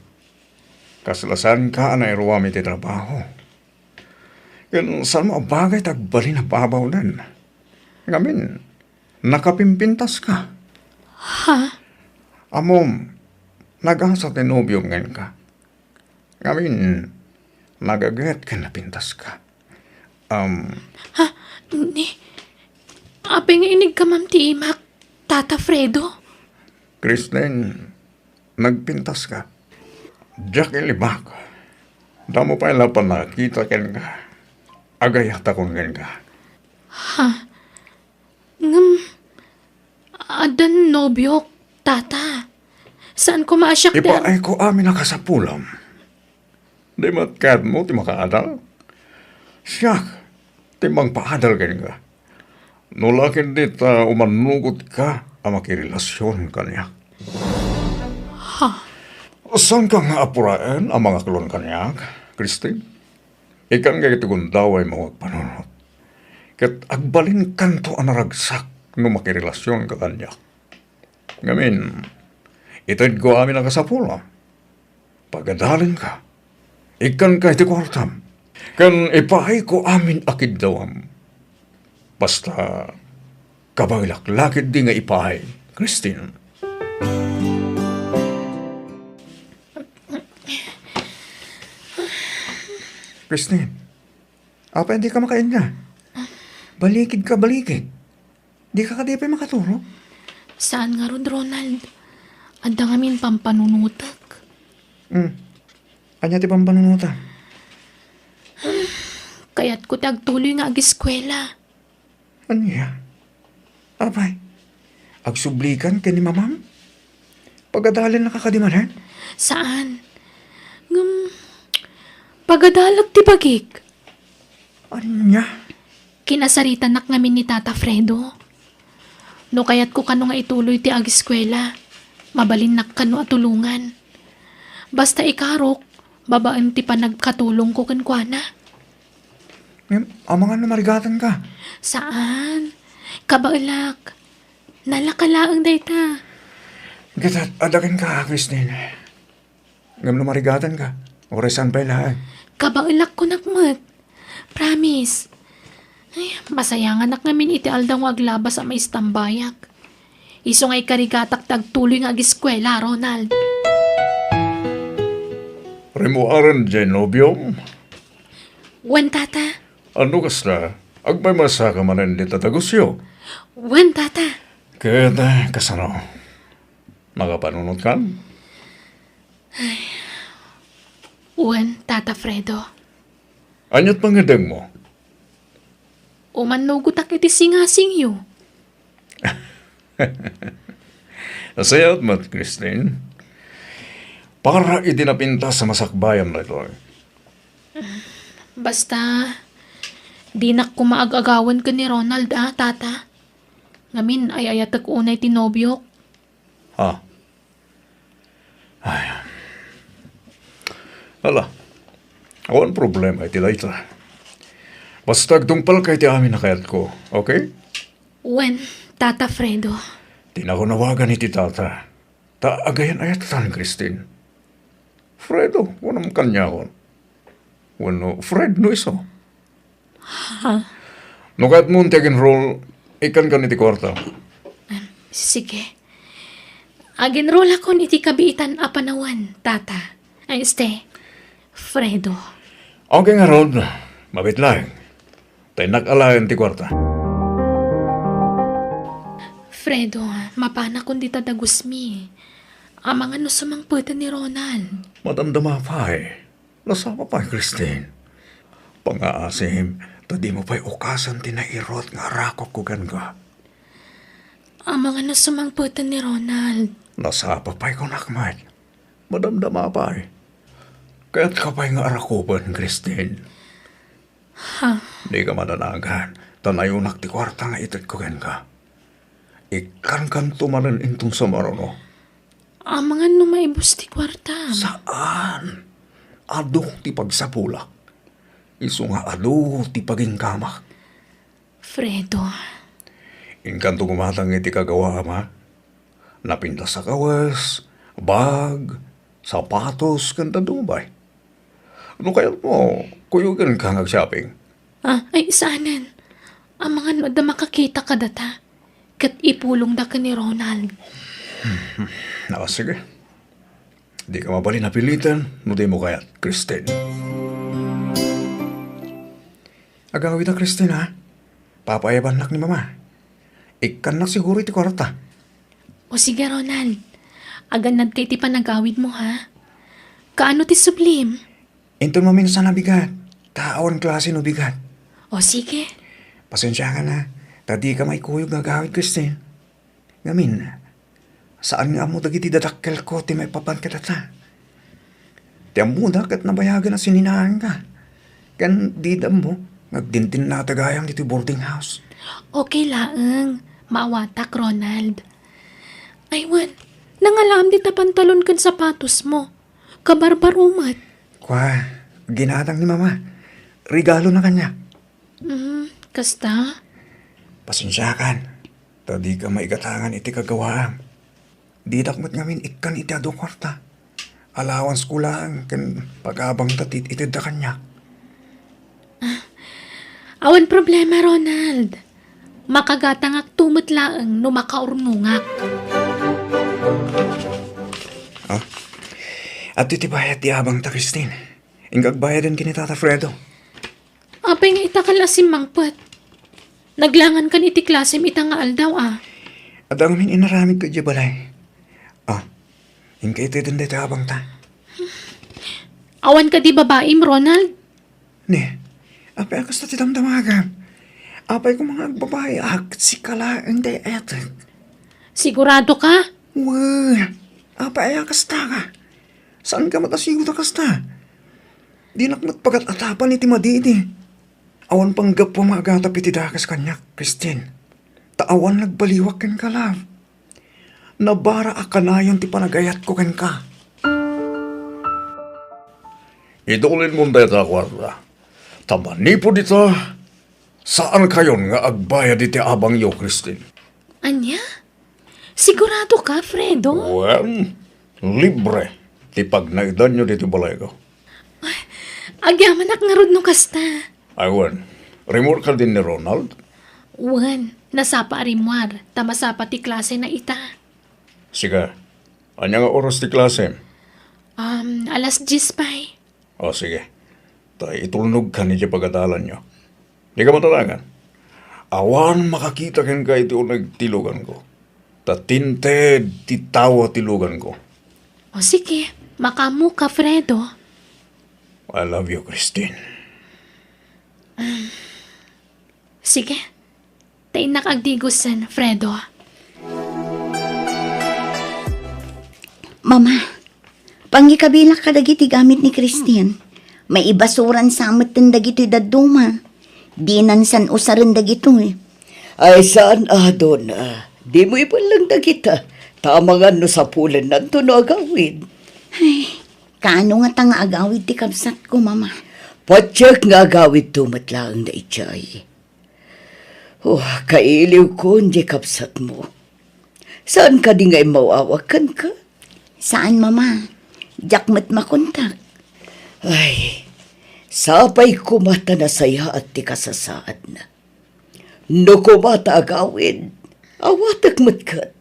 Kasla saanka a nairuam iti trabaho. Ken saanmo a bagay ti agbalin a babaonan. Ngamin, nakapimpintaska. Ha? Ammom, nagasa ti nobiom kenka. Ngamin, nagaget ken napintaska. Um, Ha? Ni? Apay nga inigkamam ti imak, Tata Fredo? Christine, nagpintaska. Diak ilibak. Damo pay la pannakita kenka. Agayatakon kenka. Ha? Ngem, addan nobiok, Tata. Saan koma a siak ti ar- Ipaayko amin a kasapulam. Di met kayatmo ti makaadal? Siak ti mangpaadal kenka. No la ket di ta umannugotka a makirelasion kaniak. Ha? Saanka nga apuraen a mangaklon kaniak, Christine? Ikkan nga iti gundawaymo nga agpanunot. Ket agbalinkanto a naragsak no makirelasionka kaniak. Ngamin, itedko amin a kasapulam. Pagadalenka. Ikkanka iti kuartam. Ken ipaayko amin a kiddawam. Basta, kabaelak la ketdi nga ipaay, Christine. Christine, apay dika makainna? Balikidka, balikid. Dika kadi pay makaturog? Saan ngarud, Ronald. Adda ngamin pampanunotek. Hmm. Ania ti pampanunotam? Kayatko ti agtuloy nga ageskuela. Ania? Apay, agsublikan ken ni mamam? Pagadalennaka kadi manen? Saan. Ngem, pagadalek ti bagik. Ania? Kinasaritanak ngamin ni Tata Fredo. No kayatko kano nga ituloy ti ageskuela, mabalinnak kano a tulongan. Basta ikarok, babaen ti panagkatulongko kenkuana. Ngem, amangan no marigatanka? Saan. Kabaelak. Nalaka laeng dayta. Ket adda kenka, Christine. Ngem no marigatanka, uray saan pay laeng. Kabaelak kunak met. Promise. Ay, masayanganak ngamin iti aldaw nga aglabas a maistambayak. Isu nga ikarigatak ti agtuloy nga ageskuela, Ronald. Rimmuaren diay nobiom? Wen, Tata. Ano kasta? Agmaymaysa ka manen dita dagusyo? Wen, Tata. Ket, eh, kasano? Makapanunotkan? Wen, Tata Fredo. Ania't pangngeddengmo? Umannugotak iti singasingyo. Nasayaat met, Christine. Para iti napintas a masakbayam daytoy. Basta, dinak koma ag-agawan ken ni Ronald, a, Tata. Ngamin, ay-ayatek unay ti nobiok. Ha? Ay. Ala, awan problema iti dayta. Basta agtungpalka iti amin a kayatko, okay? Wen, Tata Fredo. Dinako nawagan iti tata. Ta agayan-ayatan, Christine. Fredo, kunam kaniakon. Wenno Fred no isu. Ha? No kayatmo ti ag-enroll, ikkankan iti kuarta. Em, sige. Ag-enrollakon iti kabiitan a panawen, Tata. Ay, este, Fredo. Okay ngarud, mabiit laeng. Ta innak alaen ti kuarta. Fredo, mapanakon dita dagusmi. Amangan no sumangpeten ni Ronald. Madamdama pay. Nasapa pay, Christine. Pangaasim, ta dimo pay ukasen ti nairut nga arakupko kenka. Amangan no sumangpeten ni Ronald. Nasapa pay kunak met. Madamdama pay. Kayatka pay nga arakupen, Christine. Ha? Dika madanagan, ta nayunak ti kuarta nga itedko kenka. Ikkankanto manen inton sumaruno. Amangan no maibus ti kuarta. Saan? Adu ti pagsapulak. Isu nga adu ti paginggamak. Fredo. Inkanto gumatang iti kagawaam, a? Napintas a kawes, bag, sapatos, ken dadduma pay. No kayatmo, kuyogenka nga agshopping. Ah, ay, saanen. Amangan no adda makakita kadata. Ket ipulongda ken ni Ronald. Ah, sige. Dika mabalin a piliten no dimo kayat, Christine. Agawida, Christine, ha? Papaayabannak ni Mama. Ikkannak siguro iti kuarta. O sige, Ronald. Agannadka iti panagawidmo, ha? Kaano ti sublim? Inton maminsan a bigat, ta awan klase no bigat. O sige. Pasensiakan, ha, ta dika maikuyog nga agawid, Christine. Ngamin, saan nga ammo dagiti dadakkelko ti maipapan kadata. Ti ammoda ket nabayagen a sininaanka. Ken dida ammo nga agdindinna ta gayam ditoy boarding house. Okay laeng. Maawatak, Ronald. Ay, wen, nangalaam dita pantalon ken sapatosmo. Kabarbaro met. Kua, ginatang ni Mama. Regalona kaniak. Mm, kasta? Pasensiakan, ta dika maigatangan iti kagawaam. Didak met ngamin ikkan iti adu a kuarta. Allowanceko laeng ken pag-abangta ti itedda kaniak. Awan problema, Ronald. Makagatangakto met laeng no makaurnongak. Ah? Adtoy ti bayad ti abangta, Christine. Inka agbayaden ken ni Tata Fredo. Apay nga ita ka la simmangpet? Naglangankan iti klasem ita nga aldaw, a? Adda ngamin inaramidko idiay balay. Ah, inka iteden dayta abangta. Awan kadi babaim, Ronald? Ne, apay a kasta ti damdamagam? Apay koma nga agbabaiak, sika laeng ti etek. Sigurado ka? Wen, apay a kasta ka? Saanka met a sigurado a kasta? Dinak met pagat-atapan iti madidi. Awan panggapuam nga agatap iti dakes kaniak, Christine. Ta awan nagbaliwak kenka, love. Nabara a kanayon ti panagayatko kenka. Idulinmon dayta a kuarta. Ta manipud ita, saankayon nga agbayad iti abangyo, Christine. Ania? Sigurado ka, Fredo? Wen, libre ti pagnaedanyo ditoy balayko. Ay, agyamanak ngarud no kasta. Ay, wen, rimmuar kadin ni Ronald? Wen, nasapa a rimmuar, ta masapa ti klasena ita. Sika, ania nga oras ti klasem? Um, alas dies pay. O, sige. Ta itulnogkan idiay pagadalanyo. Dika madanagan. Awan makakita kenka iti uneg ti luganko. Ta tinted ti tawa ti luganko. O, sige. Makaammoka, Fredo. I love you, Christine. Sige. Ta innak agdigosen, Fredo. Mama, pangikabilak kadagiti gamit ni Christine. Maibasuran sa metten dagitoy dadduma. Dinan san-usaren dagitoy. Ay, saan a, Dona. Dimo ibelleng dagita. Ta amangan no sapulennanto no agawid. Ay, kaano ngata nga agawid ti kabsatko, Mama? Patiek nga agawidto met laeng daydiay. Oh, kailiwkon diay kabsatmo. Saan kadi nga immaw-awag kenka? Saan, Mama. Diak met makontak. Ay, sapay koma ta nasayaat ti kasasaadna. No koma ta agawid, awatek met ket.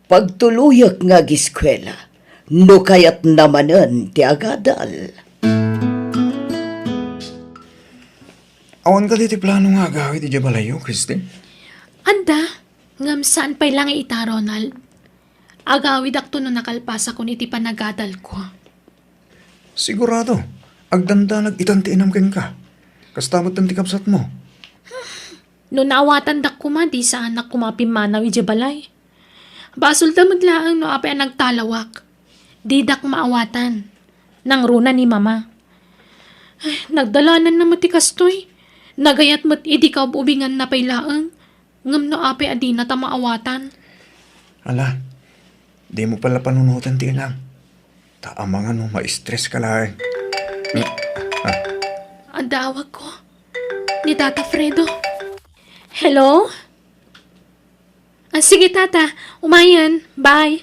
Pagtuloyek nga agiskuela, no kayatna manen ti agadal. Awan kadi ti plano nga agawid idiay balayyo, Christine? Adda, ngem saan pay la nga ita, Ronald. Agawidakto no nakalpasakon iti panagadalko. Sigurado, agdandanag itan ti inam kenka. Kasta met ti kabsatmo. No naawatandak koma, di saanak koma pimmanaw idiay balay. Basolda met laeng no apay a nagtalawak. Didak maawatan. Nangruna ni Mama. Ay, nagdalananna met ti kastoy. Nagayat met idi kaub-ubinganna pay laeng. Ngem no apay a dinata maawatan? Ala, dimo pay la panunoten ti inam. Ta amangan no ma-stress ka laeng. Ah. Adda awagko. Ni Tata Fredo. Hello? Ah, sige, Tata. Umayen. Bye.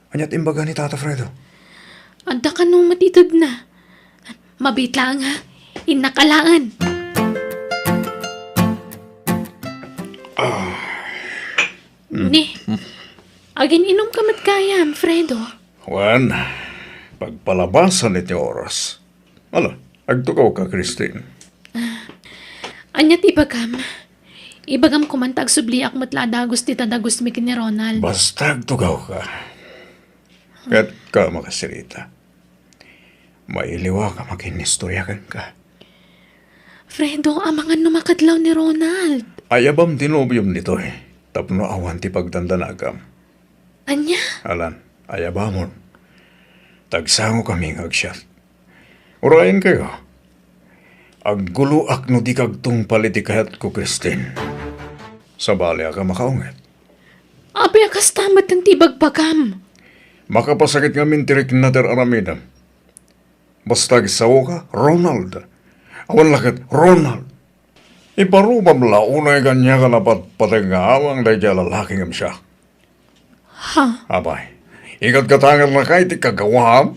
Ania ti imbaga ni Tata Fredo? Adda kano met itedna. Mabiit laeng, ha? Innak alaen. Ah. Mm. Ni, agin-inom ka met gayam, Fredo? Wen, pagpalabasan iti oras. Ala, agtugaw ka, Christine. Ah, ania ti ibagam? Ibagam koman ta agsubliak met la a dagus ti tadagusmi ken ni Ronald. Basta agtugaw ka. Ket ka makasirita. Mailiwak a makinistorya kenka. Fredo, amangan no makadlaw ni Ronald. Ayabam ti nobiom ditoy, tapno awan ti pagdandanagam. Ania? Alan, ayabamon. Tagsangokami nga agsiat. Urayenkayo. Agguloak no dika agtungpal iti kayatko, Christine. Sabaliak a makaunget. Apay a kasta met ti ibagbagam? Makapasakit ngamin ti rikna ti ar-aramidem. Basta agsaoka, Ronald. Awan la ket Ronald. Iparubam la unay kaniak a napatpateg nga amang daydiay a lalaki ngem siak. Ha? Apay, ikatkatangernak iti kagawaam?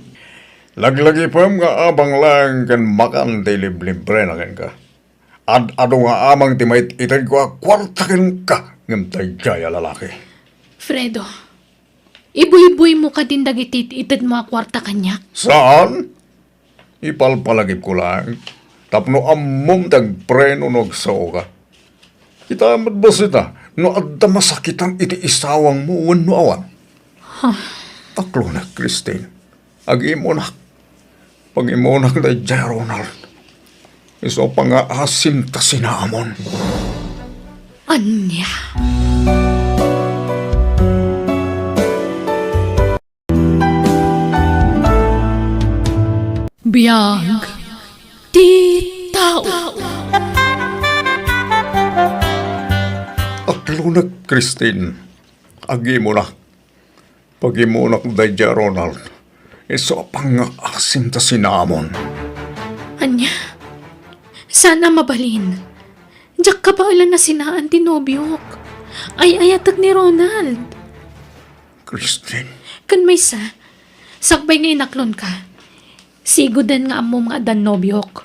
Laglagipem nga abang laeng ken makan ti iliblibrena kenka. Ad-adu nga amang ti mait-itedko a kuarta kenka ngem daydiay a lalaki. Fredo, ibuyboymo kadin dagiti it-itedmo a kuarta kaniak? Saan? Ipalpalagipko laeng tapno ammom ti agpreno no agsaoka. Kita met bassit a no adda masakitan iti isawangmo wenno awan. Huh. Aklonek, Christine. Agimunak. Pagimunak daydiay, Ronald. Isu a pangngaasim ta sinaamon. Ania? Biag ti tao. Aklonek, Christine. Agimunak. Pagimunak daydiay, Ronald. Isu a pangngaasim ta sinaamon. Ania? Saan a mabalin? Diak kabaelan a sinaan ti nobiok. Ay-ayatek ni Ronald. Christine. Ken maysa, sakbay nga inaklonka, sigoden nga ammom nga addan nobiok.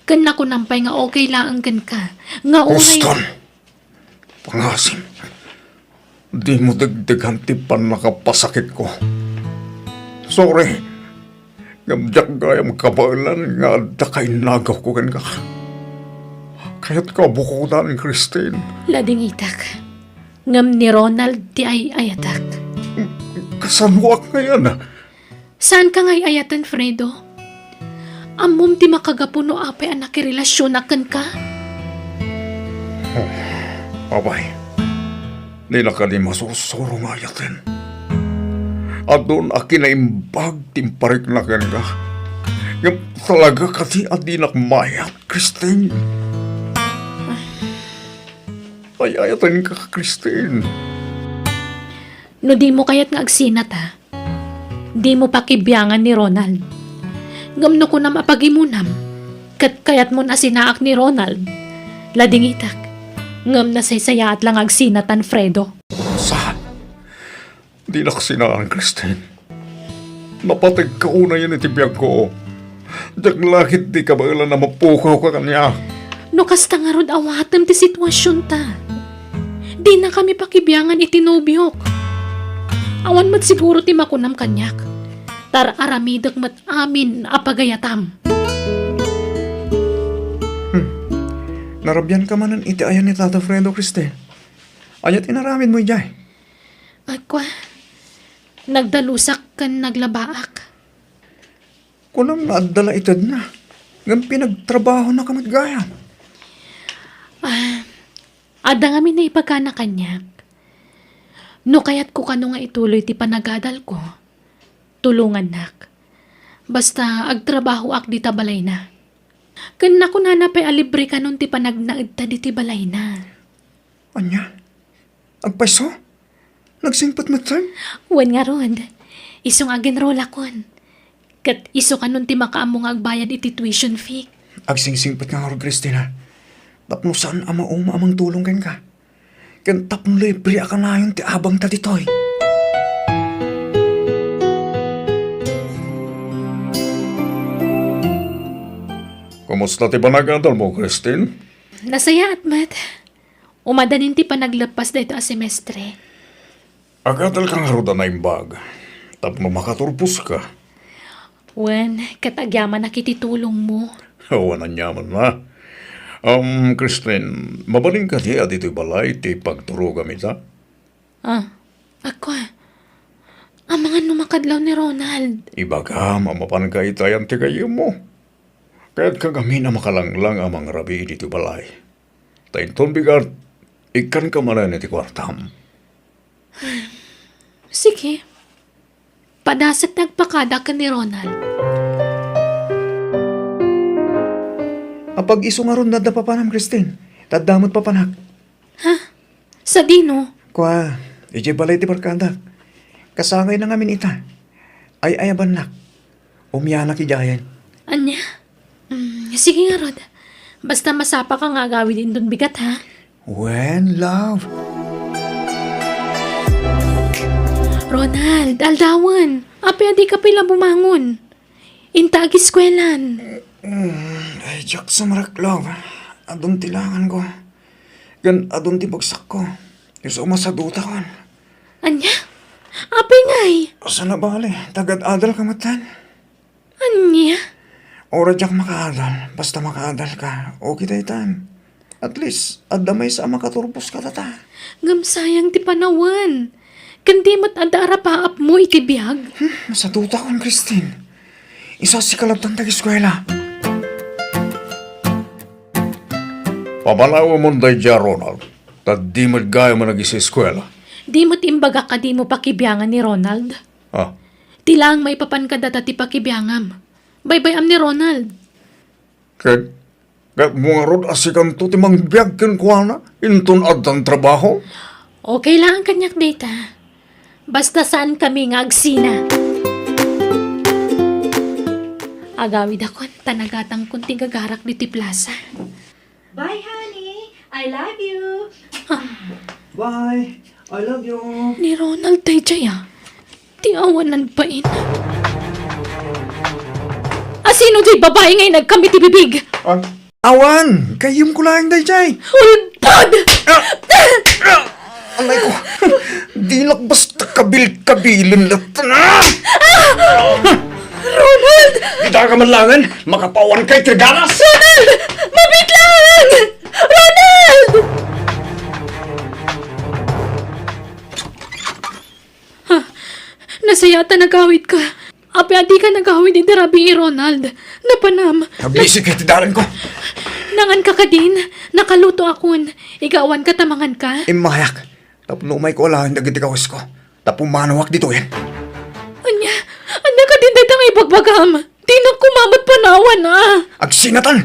Ken nakunam pay nga okay laeng kenka, nga uray... Houston! Pangasim, dimo degdegan ti pannakapasakitko. Sorry, ngem diak gayam kabaelan nga adda kainnagawko kenka. Kayatka a bukodan, Christine. Ladingitak. Ngem ni Ronald ti ay-ayatak. Kasanoak ngayen? Saanka nga ay-ayaten, Fredo. Ammom ti makagapu no apay a nakirelasionak kenka. Oh, apay, dina kadi masursuro nga ayaten. Adun a kinaimbag ti imparikna kenka. Ngem talaga kadi a dinak mayat, Christine? Ay-ayatenka, Christine. No dimo kayat nga agsinat, ha? Dimo pakibiangan ni Ronald. Ngem no kunam a pagimonam, ket kayatmon a sinaak ni Ronald, ladingitak. Ngem nasaysayaat la nga agsinatan, Fredo. Saan? Dinak sinaan, Christine. Napategka unayen iti biagko. Diak la ketdi kabaelan a mapukawka kaniak. No kasta ngarud, awatem ti situasionta. Dinakami pakibiangan iti nobiok. Awan met siguro ti makunam kaniak. Tar-aramidek met amin a pagayatam. Hmm. Narabian ka manen iti ayan ni Tata Fredo, Christine. Ania ti inaramidmo idiay? Ay, kua, nagdalusak ken naglabaak. Kunam nga adda la itedna, ngem pinagtrabahonaka met gayam. Ah, adda ngamin naibagana kaniak. No kayatko kano nga ituloy ti panagadalko, tulongannak. Basta agtrabahoak dita balayna. Ken nakunana pay a libre kanon ti panagnaedta diti balayna. Ania? Agpayso? Nagsingpet metten? Wen ngarud, isu nga agenrolakon. Ket isu kanon ti makaammo nga agbayad iti tuition fee. Agsingsingpet nga ngarud, Christina, tapno saan a mauma a mangtulong kenka. Ken tapno libre a kanayon ti abangta ditoy. Kumusta ti panagadalmo, Christine? Nasayaat met. Umadanin ti panagleppas daytoy a semestre. Agadalka ngarud a naimbag tapno makaturposka. Wen, ket agyamanak iti tulongmo. Awan aniamanna. Um, Christine, mabalin kadi a ditoy balay ti pagturogam ita? Ah, ako, ah. Amangan no makadlaw ni Ronald. Ibagam a mapanka ita ayan ti gayyemmo. Kayatko ngamin a makalanglang a mangrabii ditoy balay. Ta inton bigat, ikkanka manen iti kuartam. Sige. Padasek ti agpakada ken ni Ronald. Apag-isu ngarud adda papanam, Christine. Ta adda met papanak. Ha? Sadino? Kua, idiay balay ti barkadak. Kasangayna ngamin ita. Ay-ayabannak. Umianak idiayen. Ania? Mm, sige ngarud. Basta masapaka nga agawid inton bigat, ha? Wen, love? Ronald, aldawen. Apay a dika pay la bumangon? Inta agiskuelan. Mm, ay, diak sumrek, love. Adun ti langanko. Ken adun ti bagsakko. Isu masadutakon. Ania? Apay ngay? Saan a bale, tagad-adalka metten. Ania? Uray diak makaadal, basta makaadalka, okay daytan. At least, adda maysa a makaturpos kadata. Ngem sayang ti panawen. Ken di met adda arapaapmo iti biag. Hmm, masadutakon, Christine. Isasika latta ti agiskuela. Papanawemon daydiay, Ronald. Ta di met gayam a nag-eskuela. Di met imbagak a dimo pakibiangan ni Ronald. Ah. Ti laeng maipapan kadata ti pakibiangam. Baybay-am ni Ronald. Ket, ket mo ngarud a sikanto ti mangbiag kenkuana inton addan trabaho? Okay laeng kaniak dayta. Basta saankami nga agsina. Agawidakon, ta nagatangkon ti gagarak ditoy plaza. Bye, honey. I love you. Ah. Bye. I love you. Ni Ronald daydiay, ah. Ti awanan pay. Asino diay babai nga inagkam iti bibig? Ah, awan. Gayyemko laeng daydiay. Ultod! Ah! Ah! Anay ko. Dinak basta kabil-kabilen latta. Ah! Ronald! Ita ka man laengen, makapawanka iti ganas! Ronald! Mabiit laeng! Ronald! Ha? Nasayaat ta nagawidka. Apay a dika nagawid iti rabii, Ronald? Napanam. Nabisi ket ti dalanko. Nanganka kadin? Nakalutoakon. Igawanka ta manganka? Immayak. Tapno umayko alaen dagiti kawesko. Ta pumanawak ditoyen. Ania? Ania kadin dayta nga ibagbagam? Dinak koma met panawan, ah. Agsinatan!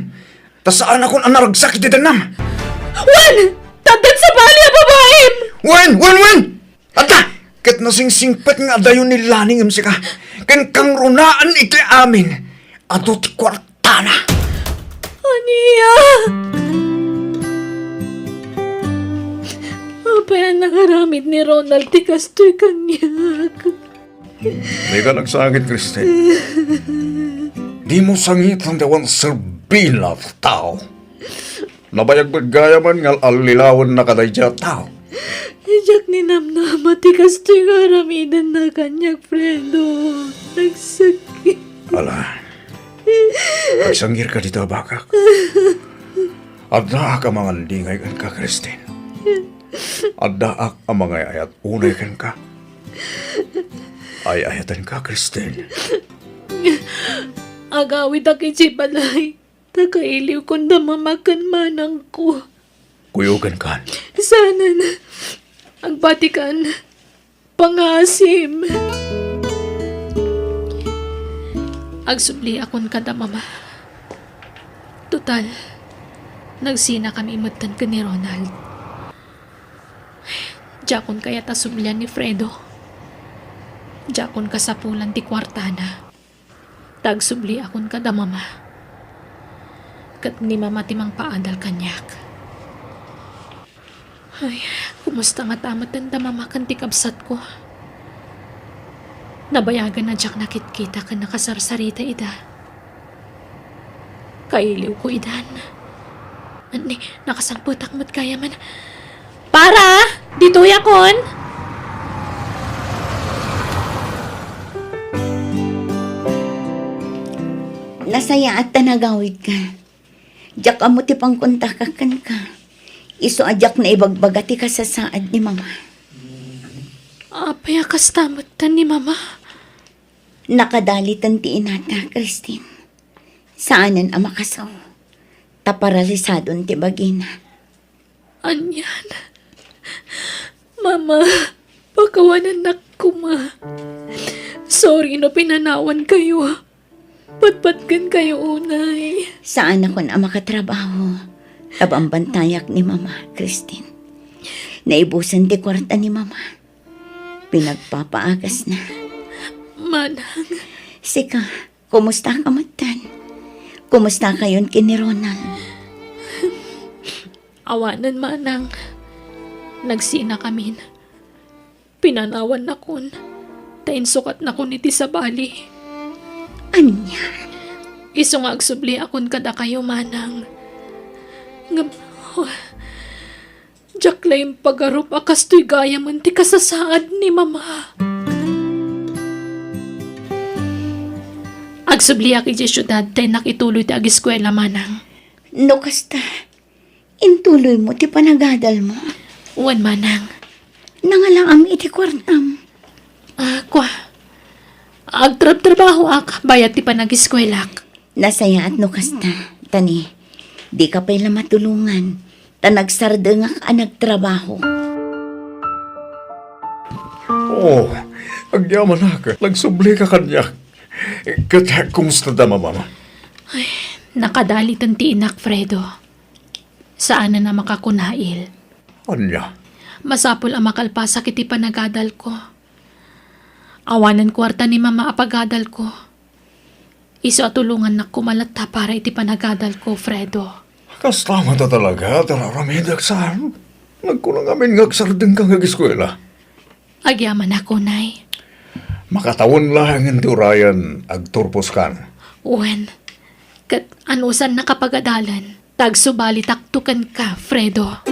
Ta saanakon a naragsak iti dennam. Wen! Taddan sabali a babaim! Wen! Wen! Wen! Adda! Ket nasingsingpet nga adayo ni Lani ngem sika. Ken kangrunaan iti amin. Adu ti kuartana. Ania? Apay a nakaramid ni Ronald ti kastoy kaniak? Dika nagsakit, Christine. Dimo sangiten ti awan serbina a tao. Nabayag met gayamen nga al-allilawennaka daydiay a tao. Diak ninamnama ti kastoy nga aramidenna kaniak, Fredo. Nagsakit. Ala, agsangirka dita a bakak. Addaak a mangallingay kenka, Christine. Addaak a mangay-ayat unay kenka. Ay-ayatenka, Christine. Agawidak idiay balay, ta kailiwkon da mama ken manangko. Kuyogankan. Saanen. Agbatikan. Pangasim. Agsubliakon kada mama. Total, nagsinakami metten ken ni Ronald. Diakon kayat a sublian ni Fredo. Diakon kasapulan ti kuartana. Ta agsubliakon kada mama. Ket ni mama ti mangpaadal kaniak. Ay, kumusta ngata metten da mama ken ti kabsatko? Nabayagan a diak nakitkita ken nakasarsarita ida. Kailiwko idan. Ni, nakasangpetak met gayamen. Para! Ditoyakon! Nasayaat ta nagawidka. Diak ammo ti pangkontakak kenka. Isu a diak naibagbaga ti kasasaad ni mama. Apay a kasta metten ni mama? Nakadaliten ti inata, Christine. Saanen a makasaw. Ta paralisadon ti bagina. Anian? Mama, pakawanennak koma. Sorry no pinanawankayo. Patpatkenkayo unay. Saanakon a makatrabaho. Ta bambantayak ni mama, Christine. Naibusen ti kuarta ni mama. Pinagpapaagasna. Manang. Sika, kumusta ka metten? Kumusta kayon ken ni Ronald? Awanen, manang. Nagsinakamin. Pinanawannakon, ta insukatnakon iti sabali. Ania? Isu nga agsubliakon kadakayo, manang. Ngem, oh, diak la impagarup a kastoy gayamen ti kasasaad ni mama. Agsubliak idiay siudad ta innak ituloy ti ageskuela, manang. No kasta, intuloymo ti panagadalmo? Wen, manang. Nangalaam iti kuartam? Ah, kua. Agtrabtrabahoak, bayat ti panageskuelak. Nasayaat no kasta, ta ni, dika pay la matulongan, ta nagsardengak a nagtrabaho. Oh, agyamanak, nagsublika kaniak. Ket kumusta da mamam? Ay, nakadaliten ti inak, Fredo. Saanen a makakunail. Ania? Masapul a makalpasak iti panagadalko. Awanen kuarta ni mama a pagadalko. Isu a tulongannak koma latta para iti panagadalko, Fredo. Kasta met a talaga ti ar-aramidek saan? Nagkuna ngamin nga agsardengka nga ageskuela. Agyamanak unay. Makatawen laengen ti urayen, agturposkan. Wen, ket anusannaka pagadalen, ta agsubalitakto kenka, Fredo.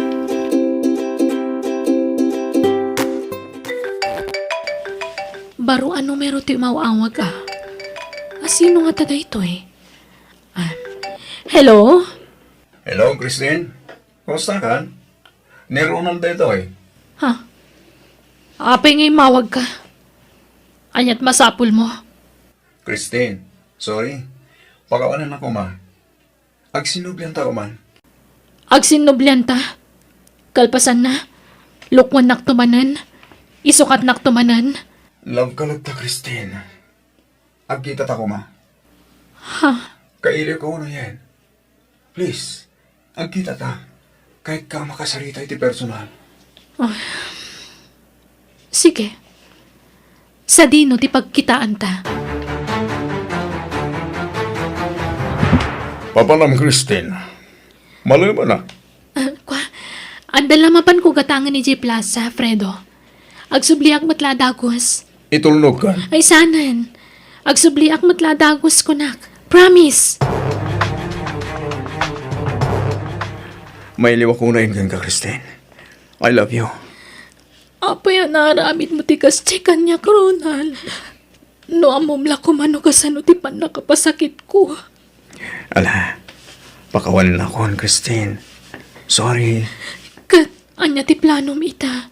Baro a numero ti umaw-awag, a. A, sino ngata daytoy? Ah, hello? Hello, Christine. Kumusta ka? Ni Ronald daytoy. Ha? Apay nga immawagka? Ania't masapulmo? Christine, sorry. Pakawanennaka koma. Agsinnubliantak man. Agsinnublianta? Kalpasanna, lukmennakto manen, isukatnakto manen. Love ka latta, Christine. Agkitata koma. Ha? Kailiwka unayen. Please, agkitata. Kayatka a makasarita iti personal. Ah, sige. Sadino ti pagkitaanta? Papanam, Christine. Malemen a. Ah, kua, adda la mapanko gatangen idiay plaza, Fredo. Agsubliak met la a dagus. Itulnogkan. Ay, saanen. Agsubliak met la a dagus, kunak. Promise. Mailiwak unayen kenka, Christine. I love you. Apay a naaramidmo ti kasdi kaniak, Ronald? No ammom la koma no kasano ti pannakapasakitko. Ala, pakawanennakon, Christine. Sorry. Ket ania ti planom ita?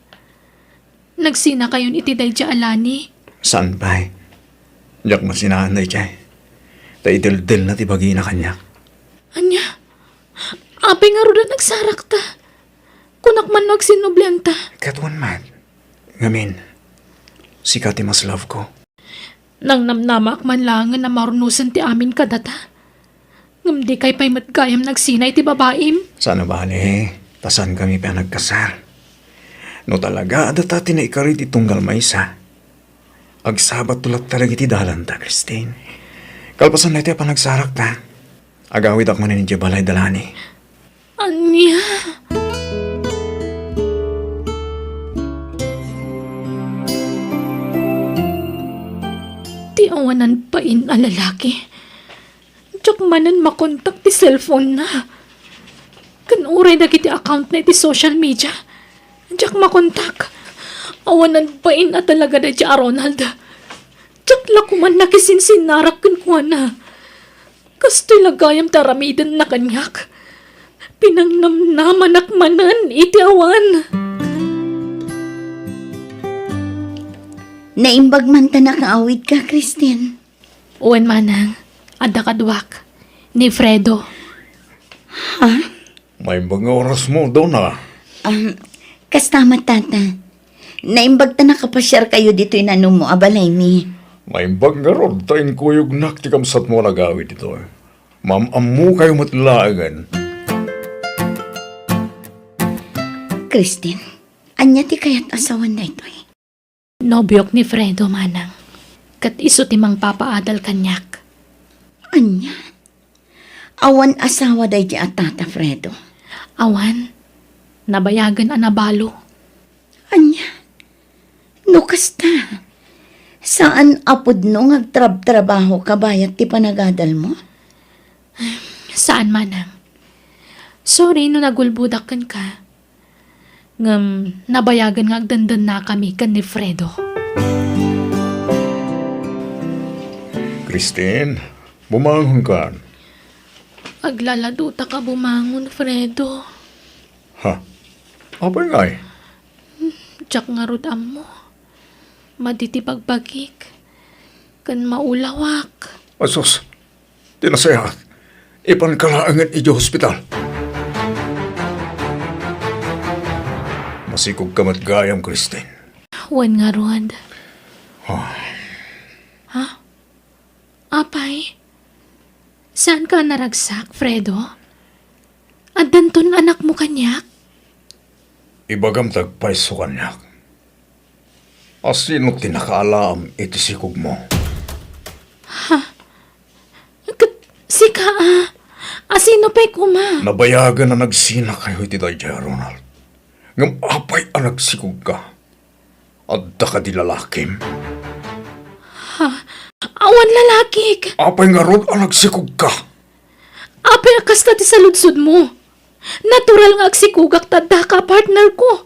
Nagsinakayon iti daydiay a lani? Saan pay? Diak masinaan daydiay. Ta ideldelna ti bagina kaniak. Ania? Apay ngarud a nagsarakta? Kunak man no agsinnublianta. Ket wen met. Ngamin, sika ti mas love ko. Nangnamnamaak man laengen a maurnosen ti amin kadata. Ngem dikay pay met gayam nagsina iti babaim. Saan a bale, ta saankami pay a nagkasar. No talaga a data ti naikari ti tunggal maysa, agsabatto latta dagiti dalanta, Christine. Kalpasan daytoy a panagsarakta, agawidak manen idiay balay da Lani. Ania? Ti awanan bain a lalaki. Diak manen makontak ti cellphone-na. Ken uray dagiti account-na iti social media, diak makontak. Awanan bain a talaga daydiay a Ronald. Diak la koman nakisinsinnarak kenkuana. Kastoy la gayam ti aramidenna kaniak. Pinangnamnamanak manen iti awan. Naimbag man ta nakaawidka, Christine. Wen, manang, adda kaduak, ni Fredo. Ha? Maimbag nga orasmo, Dona. Um, kasta met, Tata. Naimbag ta nakapasiarkayo ditoy nanumo a balaymi. Naimbag ngarud ta inkuyognak ti kabsatmo a nagawid ditoy. Maam-ammokayo met laengen. Christine, ania ti kayat a sawen daytoy? Nobiok ni Fredo, manang. Ket isu ti mangpapaadal kaniak. Ania? Awan asawa daydi a Tata Fredo? Awan. Nabayagen a nabalo. Ania? No kasta, saan a pudno nga agtrabtrabahoka bayat ti panagadalmo? Saan, manang. Sorry no nagulbodak kenka. Ngem nabayagen nga agdendennakami ken ni Fredo. Christine, bumangonkan. Aglaladutaka bumangon, Fredo. Ha? Apay ngay? Diak ngarud ammo. Madi ti bagbagik. Ken maulawak. Asus, ti nasayaat, ipanka laengen idiay hospital. Masikogka met gayam, Christine. Wen ngarud. Ah. Ha? Apay? Saanka a naragsak, Fredo? Addanton anakmo kaniak? Ibagam ti agpayso kaniak. Asino ti nakaalaam iti sikogmo? Ha? Ket sika a? Asino pay koma? Nabayagen a nagsinakayo iti daydiay a Ronald. Ngem apay a nagsikogka? Adda kadi lalakim? Ha? Awan lalakik. Apay ngarud a nagsikogka? Apay a kasta ti saludsodmo? Natural nga agsikogak ta addaka a partner ko.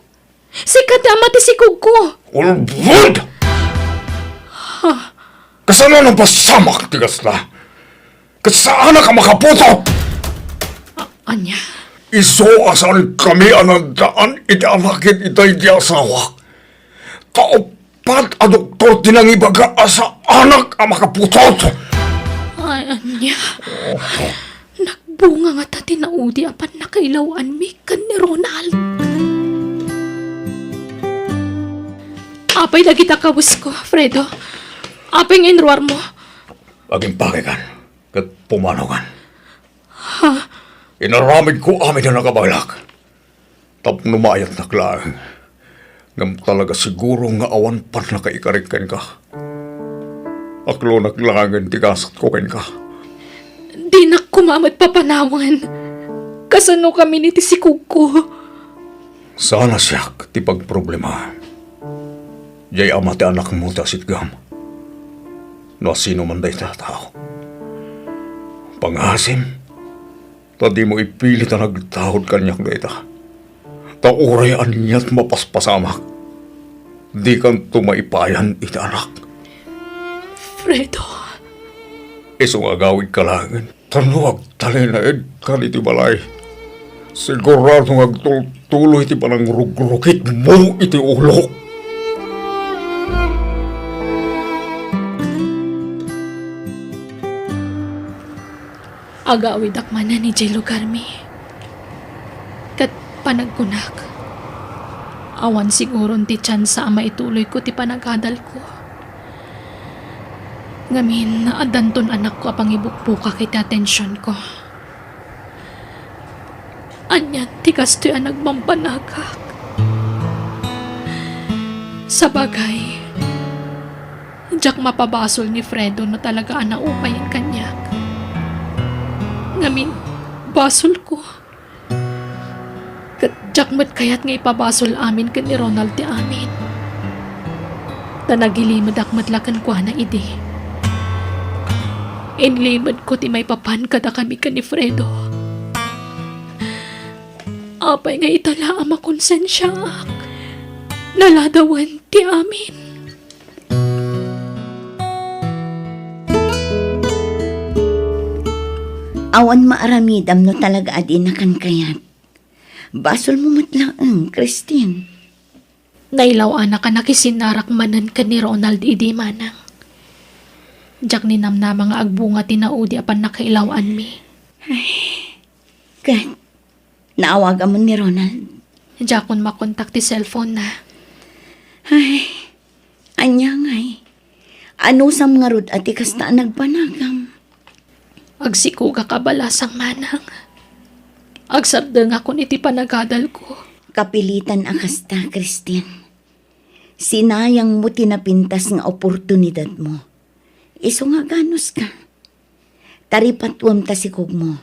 Sika ti ama ti sikogko. Ulbod! Ha? Kasano napasamak ti kasta? Ket saanak a makaputot! A-, ania? Isu a saankami a nagdaan iti anak iti daydi a asawak. Ta uppat a doktor ti nangibaga a saanak a makaputot. Ay, ania? Nagbunga ngata ti naudi a pannakailawanmi ken ni Ronald. Apay dagita kawesko, Fredo? Apay nga inruarmo? Agimpakikan ket pumanawan. Ha? Inaramidko amin a nakabaelak tapno maayatnak laeng. Ngem talaga siguro nga awan pannakaikarik kenka. Aklonak laengen ti gasatko kenka. Dinak koma met papanawen. Kasano kami ni ti sikogko? Saan a siak ti pagproblema. Diay ama ti anakmo ti asitgam. No asino man dayta a tao. Pangasim, ta dimo ipilit a nagtaud kaniak dayta. Ta uray aniat mapaspasamak, dikanto maipayan iti anak. Fredo. Isu nga agawidka laengen. Ta no agtalinaedkan iti balay, Sigurado nga agtultuloy ti panangrugrukitmo iti ulok. Agawidak manen idiay lugarmi. Ket panagkunak, awan siguron ti tiansa a maituloyko ti panagadalko. Ngamin, addanton anakko a pangibukbukak iti atensionko. Anian ti kastoy a nagbambanagak? Sabagay, diak mapabasol ni Fredo no talaga a naupayen kaniak. Ngamin, basolko. Ket diak met kayat nga ipabasol amin ken ni Ronald ti amin. Ta nagilimedak met la kenkuana idi. Inlimedko ti maipapan kadakami ken ni Fredo. Apay nga ita la a makonsensiaak? Naladawen ti amin. Awan maaramidam no talaga a dinakan kayat. Basolmo met laeng, Christine. Nailaw-anak a nakisinarak manen ken ni Ronald idi, manang. Diak ninamnama nga agbunga ti naudi a pannakailaw-anmi. Ket naawagamon ni Ronald? Diakon makontak ti cellphone-na. Ay, ania ngay? Anusam ngarud a ti kasta a nagbanagam? Agsikogak a balasang, manang. Agsardengakon iti panagadalko. Kapilitan a kasta, Christine. Sinayangmo ti napintas nga oportunidadmo. Isu nga aganuska. Taripatuem ta sikogmo.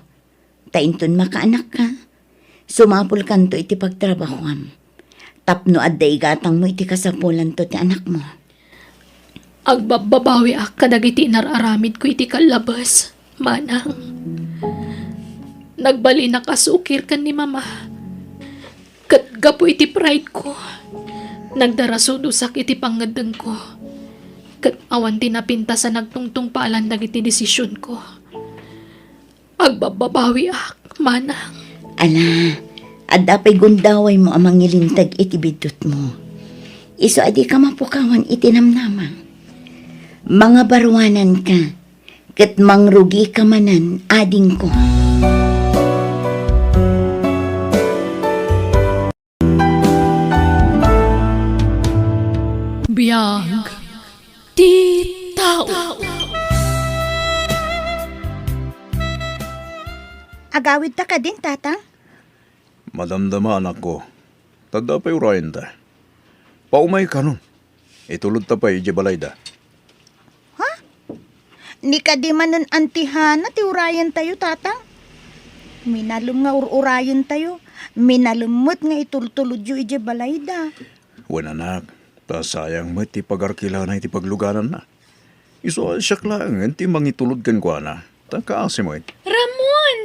Ta inton makaanakka, sumapulkanto iti pagtrabahoam. Tapno adda igatangmo iti kasapulanto ti anakmo. Agbabbabawiak kadagiti inar-aramidko iti kallabes, manang. Nagbalinak a sukir ken ni Mama. Ket gapu iti pride-ko, nagdarasudosak iti pangngeddengko. Ket awan ti napintas a nagtungtungpalan dagiti desisionko. Agbabbabawiak, manang. Ala, adda pay gundawaymo a mangilinteg iti biddutmo. Isu a dika mapukawan iti namnama. Mangabaruananka, ket mangrugika manen, adingko. Biag ti tao. Agawidta kadin, Tata? Madamdama, anakko. Ta adda pay urayenta. Paumaykanon. Itulodta pay idiay balayda. Ha? Ni kadi manen Auntie Hana ti urayentayo, Tata? Minalem nga ur-urayentayo. Minalem met nga itultulodyo idiay balayda. Wen, anak, ta sayang met ti pagarkilana iti paglugananna. Isu a siak laengen ti mangitulod kenkuana. Ta kaasi met. Ramon!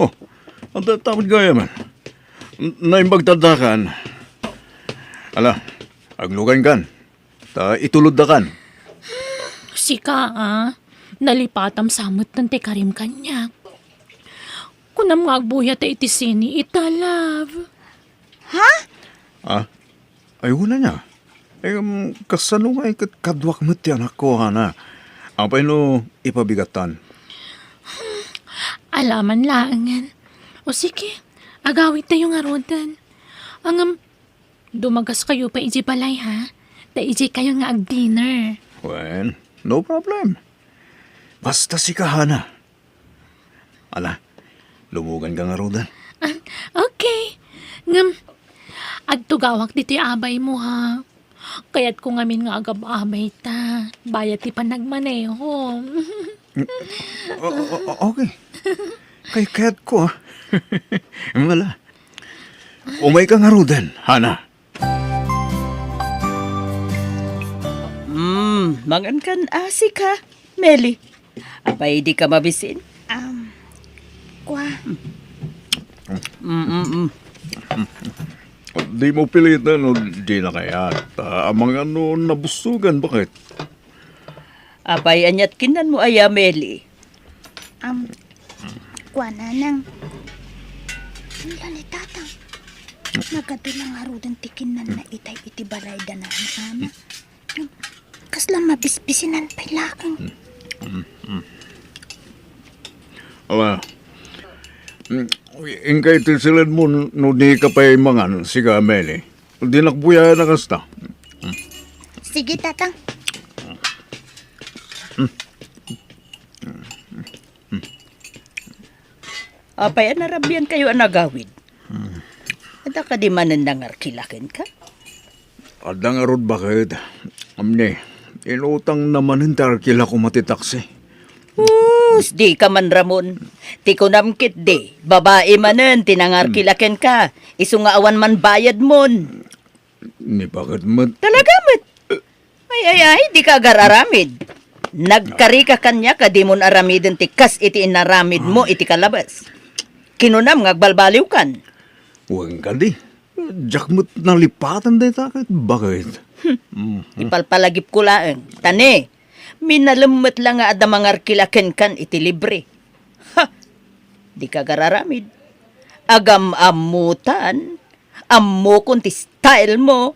Oh, adda met gayamen. N-, naimbag ta addakan. Ala, aglugankan. Ta ituloddakan. Sika, a. Nalipatam sa metten ti karim kaniak. Kunam nga agbuyat iti sini ita, love. Ha? Ah? Ay, wen aya. Em, kasano ngay ket kaduak met ti anakko, Hana? Apay no ipabigattan? Alaman laengen. O sige, agawidtayo ngaruden. Ngem, dumagaskayo pay idiay balay, ha? Ta idiaykayo nga ag-dinner. Wen, no problem. Basta sika, Hana. Ala, lumuganka ngaruden. Ah, okay. Ngem, agtugawak ditoy abaymo, ha? Kayatko ngamin nga agab-abayta. Bayat ti panagmaneho. O-, o-, o-, okay. Kay-, kayatko, ah. Ala. Umayka ngaruden, Hana. Hmm, mangankan asika, Meli. Apay, dika mabisin? Um, kua. Mm, mm, mm. Dimo piliten no dina kayat. Ta amangan no nabusogan, baket. Apay, aniat kinanmo aya, Meli? Um, kua, nanang. Ala ni Tatang. Nagadu la ngaruden ti kinnanna itay iti balay da Nana Ana. Kasla mabisbisinan pay laeng. Ala. Mm, inka iti siledmo no dika pay mangan, sika, Meli. Dinak buyaen a kasta. Sige, Tatang. Apay a narabiankayo a nagawid? Hmm. Adda kadi manen nangarkila kenka? Adda ngarud baket. Amne, inutangna manen ti arkila koma ti taksi. Us, dika man, Ramon. Ti kunam ketdi, babai manen ti nangarkila kenka. Isu nga awan man bayadmon. Ni baket met. Talaga met. Ay, ay, ay, dika agar-aramid. Nagkarika kaniak a dimon aramiden ti kas iti inaramidmo iti kalabas. Kinunam nga agbalbaliwkan. Wen kadi. Diak met nalipatan dayta ket baket. Hmm. Mm. Ipalpalagipko laeng. Ta ne, minalem met la nga adda mangarkila kenkan iti libre. Ha! Dika agar-aramid. Agam-ammotan. Ammokon ti style mo.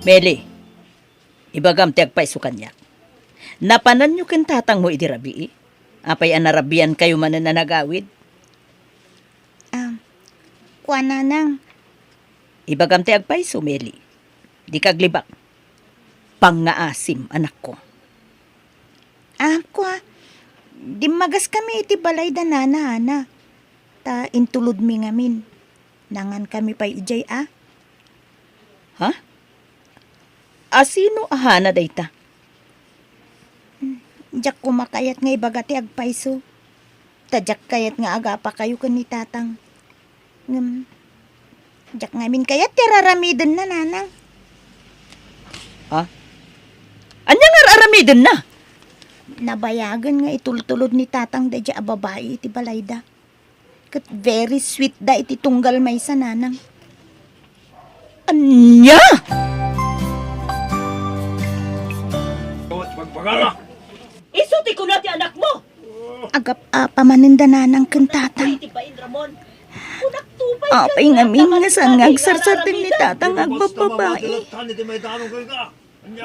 Meli, ibagam ti agpayso kaniak. Napananyo ken tatangmo idi rabii? Apay a narabiankayo manen a nagawid? Ah, kua, Nanang. Ibagam ti agpayso, Meli. Dika aglibak. Pangngaasim, anakko. Ah, kua, dimmagaskami iti balay da Nana Ana. Ta intulodmi ngamin. Nangankami pay idiay a. Ha? Asino a Hana dayta? Diak koma kayat nga ibaga ti agpayso. Ta diak kayat nga agapakayo ken ni Tatang. Ngem, diak ngamin kayat ti ar-aramidenna, Nanang. Ha? Ania nga ar-aramidenna? Nabayagen nga itultulod ni Tatang daydiay a babai iti balayda. Ket very sweet da iti tunggal maysa, Nanang. Ania? Isu ti kuna ti anakmo. Agap-apa manen da Nanang ken Tatang. Apay ngamin nga saan nga agsarsardeng ni Tatang nga agbabbabai?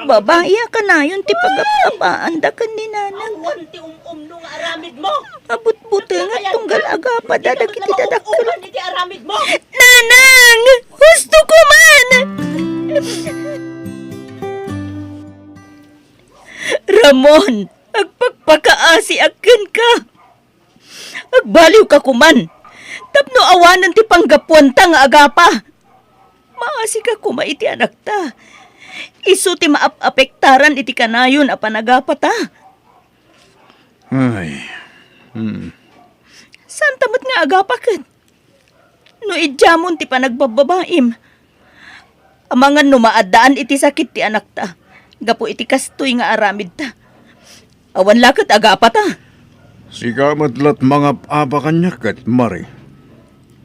Babai a kanayon ti pagap-apaanda ken ni Nanang. Awan ti um-umno nga aramidmo. Abutbutengen tunggal agapada dagiti dadakkel. Iti aramidmo. Nanang! Husto ko man! Ramon, agpakpakaasiak kenka. Agbaliwka koman tapno awanen ti panggapuanta nga agapa. Maasika koma iti anakta. Isu ti maap-apektaran iti kanayon a panagapata. Ay. Hmm. Saanta met nga agapa ket? No idiamon ti panagbabbabaim, amangan no maaddaan iti sakit ti anakta gapu iti kastoy nga aramidta. Awan la ket agapata. Sika met lat mangap-apa kaniak ket, Mari.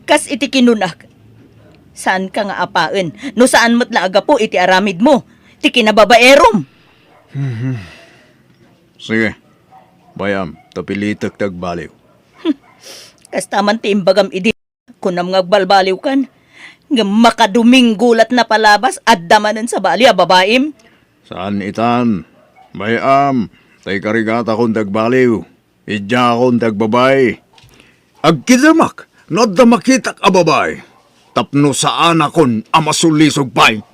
Kas iti kinunak, saanka nga apaen no saan met la a gapu iti aramidmo, ti kinababaerom. Mhm. Sige, bay-am, ta pilitek ti agbaliw. Kasta man ti imbagam idi. Kunam nga agbalbaliwkan, ngem makadominggo latna palabas, adda manen sabali a babaim? Saan itan, bay-am, ta ikarigatakon ti agbaliw, idiakon ti agbabai. Agkidemak no adda makitak a babai, tapno saanakon a masulisog pay.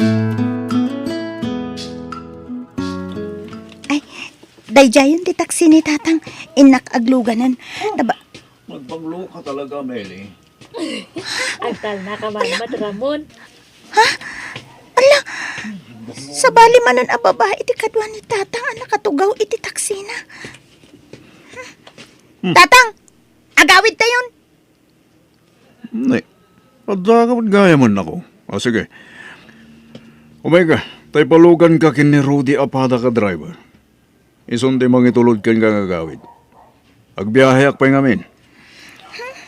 Ay, daydiayen ti taksi ni Tatang, innak agluganen. Taba- Nagpanglo ka talaga, Meli. Agtalna ka man, Mat Ramon. Ha? Ala, sabali manen a babai iti kadua ni Tatang a nakatugaw iti taksina. Hmm. Tatang, agawidtayon. Ne, adda ka met gayam, annakko. O, sige. Umay ka, ta ipaluganka ken ni Rudy a padak a driver. Isun ti mangitulod kenka nga agawid. Agbiaheak pay ngamin.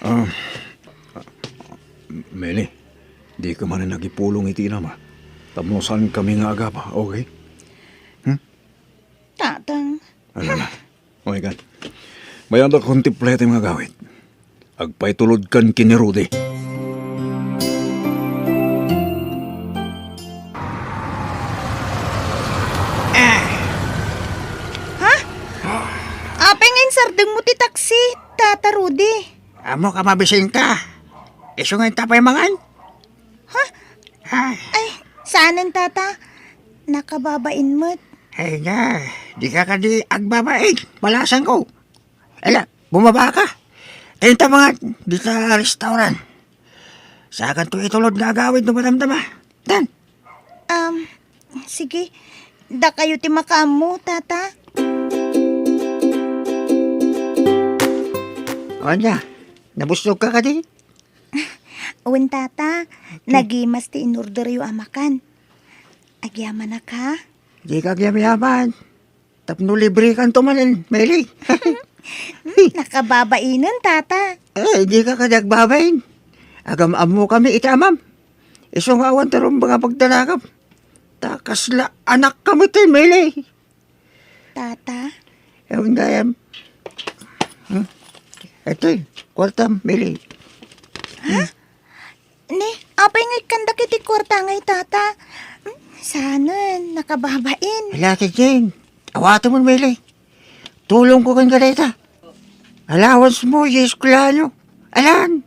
Ah, Meli, dika manen agipulong iti inam, a. Tapno saankami nga agapa, okay? Hmm? Tatang. Ala na. Okay ka. Mayat a kon ti plete nga agawid. Agpaitulodkan ken ni Rudy. Ha? Apay nga insardengmo ti taksi, Tata Rudy? Ammok a mabisinka. Isu nga inta pay mangan? Ha? Ay. Ay, saanen, Tata. Nakababain met. Ay na, dika kadi agbabain. Balasangko. Ala, bumaba ka. Inta mangan dita restaurant. Sakanto itulod nga agawid no madamdama. Tan. Um, sige. Dakayo ti makaammo, Tata. O ania, nabusog ka kadi? Wen, Tata. Okay. Nagimas ti inorderyo a makan. Agyamanak, ha? Dika agyamyaman. Tapno librekanto manen, Meli. Hmm, nakababainen, Tata. Eh, dika kadi agbabain. Agam-ammokami iti amam. Isu nga awan ti rumbeng a pagdanagam. Ta kasla anakkami ti, Meli. Tata? Ewan gayam. Hmm? Itoy, kuartam, Meli. Ha? Ni, apay nga ikkanda iti kuarta nga itata? Hmm, saanen, nakababain. Ala, ti Jane, awatem, Meli. Tulongko kenka dayta. Allowance mo, yes, kulanyo. Alan,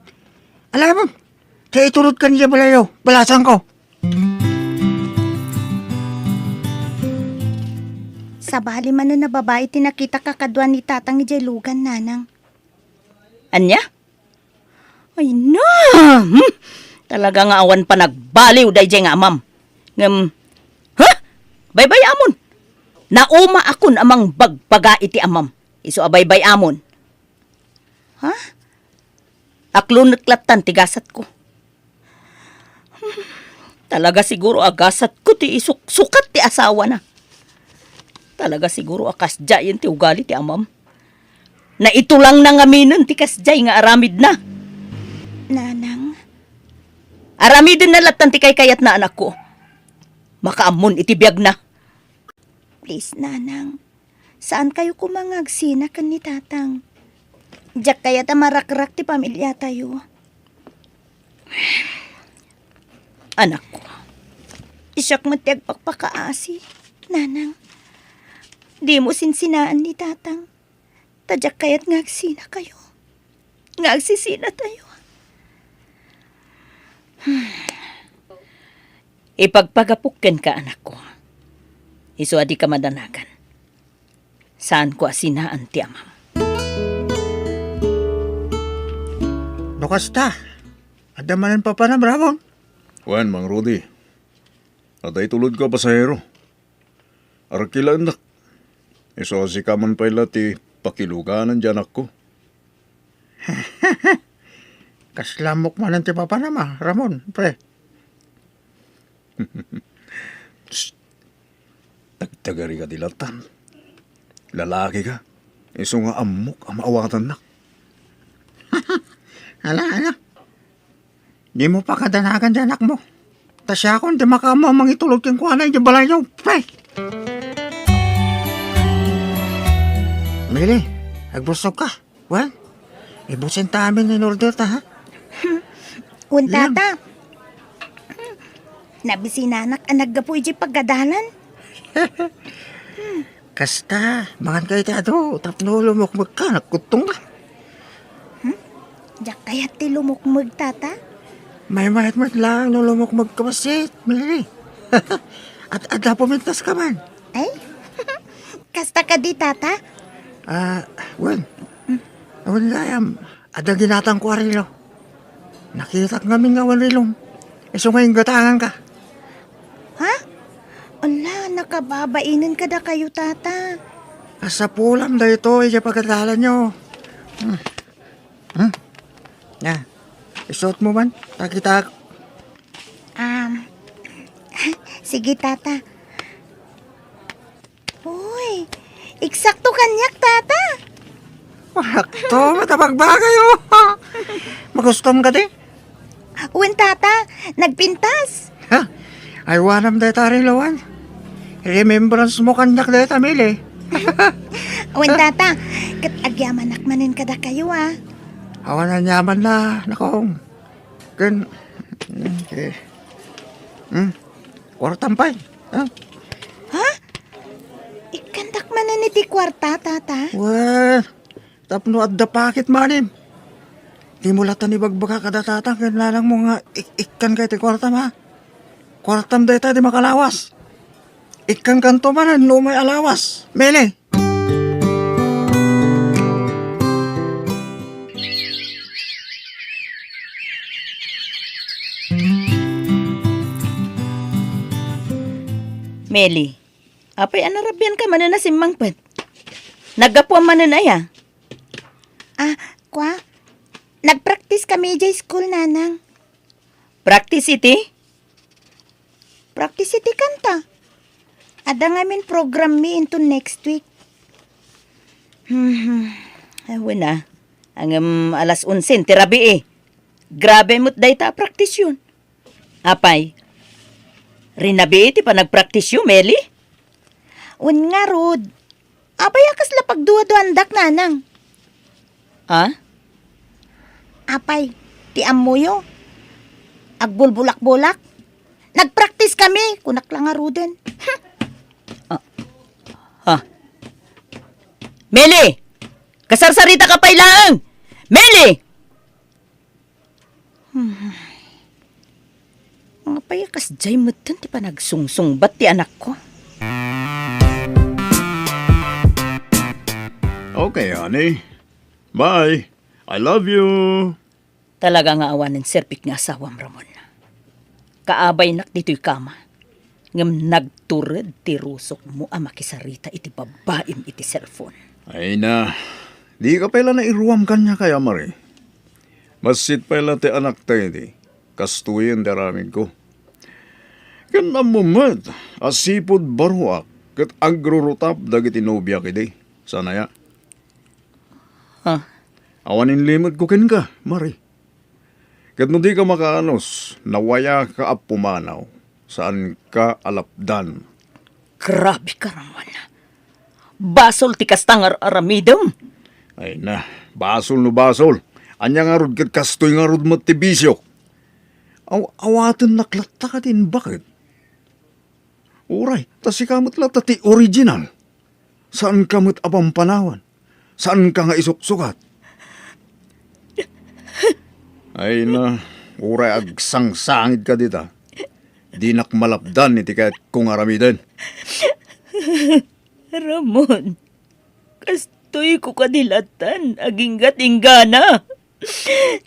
alam mo, ta itulod kan iya balayo, balasangko. Sabali manen a babai ti nakitak a kadua ni Tatang idiay lugan, Nanang. Ania? Ay na! Hmm! Talaga nga awan panagbaliw daydiay nga amam. Ngem, ha? Baybay-amon! Naumaakon a mangbagbaga iti amam. Isu a baybay-amon. Ha? Aklonek lattan ti gasatko. Hmm, talaga siguro a gasatko ti isuksukat ti asawana. Talaga siguro a kasdiayen ti ugali ti amam. Naitulangna ngaminen ti kasdiay nga aramidna. Nanang. Aramidenna lattan ti kaykayatna, anakko. Makaammon iti biagna. Please, Nanang. Saankayo koma nga agsina ken ni Tatang. Diak kayat a marakrak ti pamiliatayo. Anakko. Siak met ti agpakpakaasi, Nanang. Dimo sinsinaan ni Tatang. Ta diak kayat nga agsinakayo. Nga agsisinatayo. Ipagpagapok kenka, anakko. Isu a dika madanagan. Saanko a sinaan ti amam. No kasta, adda manen papanam, Ramon? Wen, Mang Rudy. Adda itulodko a pasahero. Arkilaennak. Isu a sika man pay la ti pakiluganan ti anakko. Kasla ammok manen ti papanam, Ramon, pre. Psst. Tagtagarika ti lattan. Lalaki ka. Isu nga ammok a maawatannak. Ala, ala. Dimo pakadanagan ti anakmo. Ta siakon ti makaammo a mangitulod kenkuana idiay balayyo. Pay! Mili, agbusog ka. Wen, ibusen ta amin in order ta, ha? Wen, Tata. Nabisinanak a naggapu idiay pagadalan. Kasta, mangan ka iti adu, tapno lumukmeg ka, nagkuttong ka. Hmm? Diak kayat ti lumukmeg, Tata? Maymayat met laeng no lumukmeg ka bassit, Mary. At adda pumintas ka man. Ay? Kasta kadi, Tata? Ah, wen. Wen gayam, adda ginatangko a relo. Nakitak ngamin nga awan relom. Isu nga inggatangan ka. Ha? Ala, nakababainen kadakayo, Tata. Kasapulam daytoy, idiay pagadalanyo. Hmm. Hmm? Na, isuot mo man. Takitak. Um, sige, Tata. Uy, eksakto kaniak, Tata. Sakto, matabagbagay, oh. Magustom ka di? Wen, Tata, nagpintas. Ha? Aywanam dayta, Riloan. Remembrance mo kaniak dayta, Mili. Awan, ah, tata, ket agyamanak manen kadakayo, a. Awan a yaman la, nakong. Ken, okay. Hmm? Kuartam pay, ha? Ha? Ikkandak manen iti kuarta, tata? Wen, tapno adda pakit manen. Dimo latta ibagbaga kada tatang ken nanangmo nga ik-, ikkanka iti kuartam, ha? Kuartam dayta ti makalawas. Ikkankanto manen no umay a lawas. Mele! Meli, apay a narabianka manen a simmangpet? Naggapuam manen aya? Ah, kwa? Nagpraktis kami idiay school, nanang. Practice iti? Practice iti kanta. Adda ngamin program mi inton next week. Hmm, awan a. Ngem alas onse ti rabii. Grabe met dayta a praktisyon. Apay, rinabii ti panagpraktisyo, Meli? Wen ngarud. Apay a kasla pagduaduaandak, nanang? Ha? Apay, ti ammoyo? Agbulbulakbulak? Nagpraktis kami, kunak la ngaruden. Ah, ha? Meli! Kasarsaritaka pay laeng! Meli! Hmm. Apay a kasdiay metten ti panagsungsungbat ti anakko. Okay, honey. Bye. I love you. Talaga nga awanen serbik nga asawam, Ramon. Kaabaynak ditoy kama, ngem nagtured ti rusokmo a makisarita iti babbaim iti cellphone. Ay na, dika pay la nairuam kaniak, Mari. Bassit pay la ti anakta idi, kastoyen ti aramidko. Ken ammom met a sipud baroak ket agrurutap dagiti nobiak idi. Saan aya? Ha? Awan inlimetko kenka, Mari. Ket no dika makaanus, nawayaka a pumanaw, saanka a lapdan. Grabe ka, Ramon. Basol ti kasta nga ar-aramidem. Ay na, basol no basol. Ania ngarud ket kastoy ngarud met ti bisio. Aw-, awatennak latta kadi, baket? Uray, ta sika met latta ti original. Saanka met a pampanawan. Saanka nga isuksukat. Ay na, uray agsangsangit ka dita. Dinak malapdan iti kayatko nga aramiden. Ramon, kastoyko kadi lattan agingga-inggana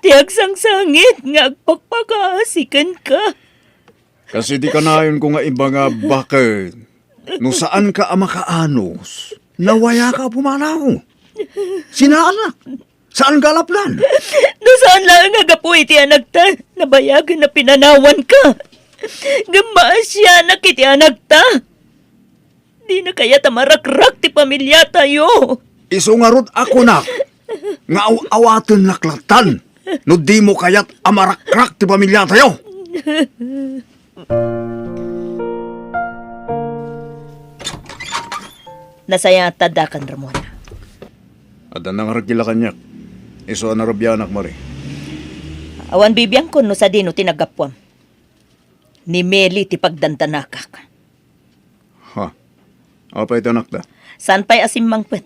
ti agsangsangit nga agpakpakaasi kenka. Kas iti kanayonko nga ibaga, baket, no saanka a makaanus, nawayaka a pumanaw. Sinaanak, saanka a lapdan. No saan laeng a gapu iti anakta, nabayagen a pinanawanka. Ngem maasianak iti anakta. Dina kayat a marakrak ti pamiliatayo. Isu ngarud a kunak nga aw-awatennak lattan no dimo kayat a marakrak ti pamiliatayo. Nasayaat ta addakan, Ramon. Adda nangaragila kaniak. Isu a narabianak, Mari. Awan bibiangkon no sadino ti naggapuam. Ni Meli ti pagdandanakak. Ha? Apay ti anakda? Saan pay a simmangpet?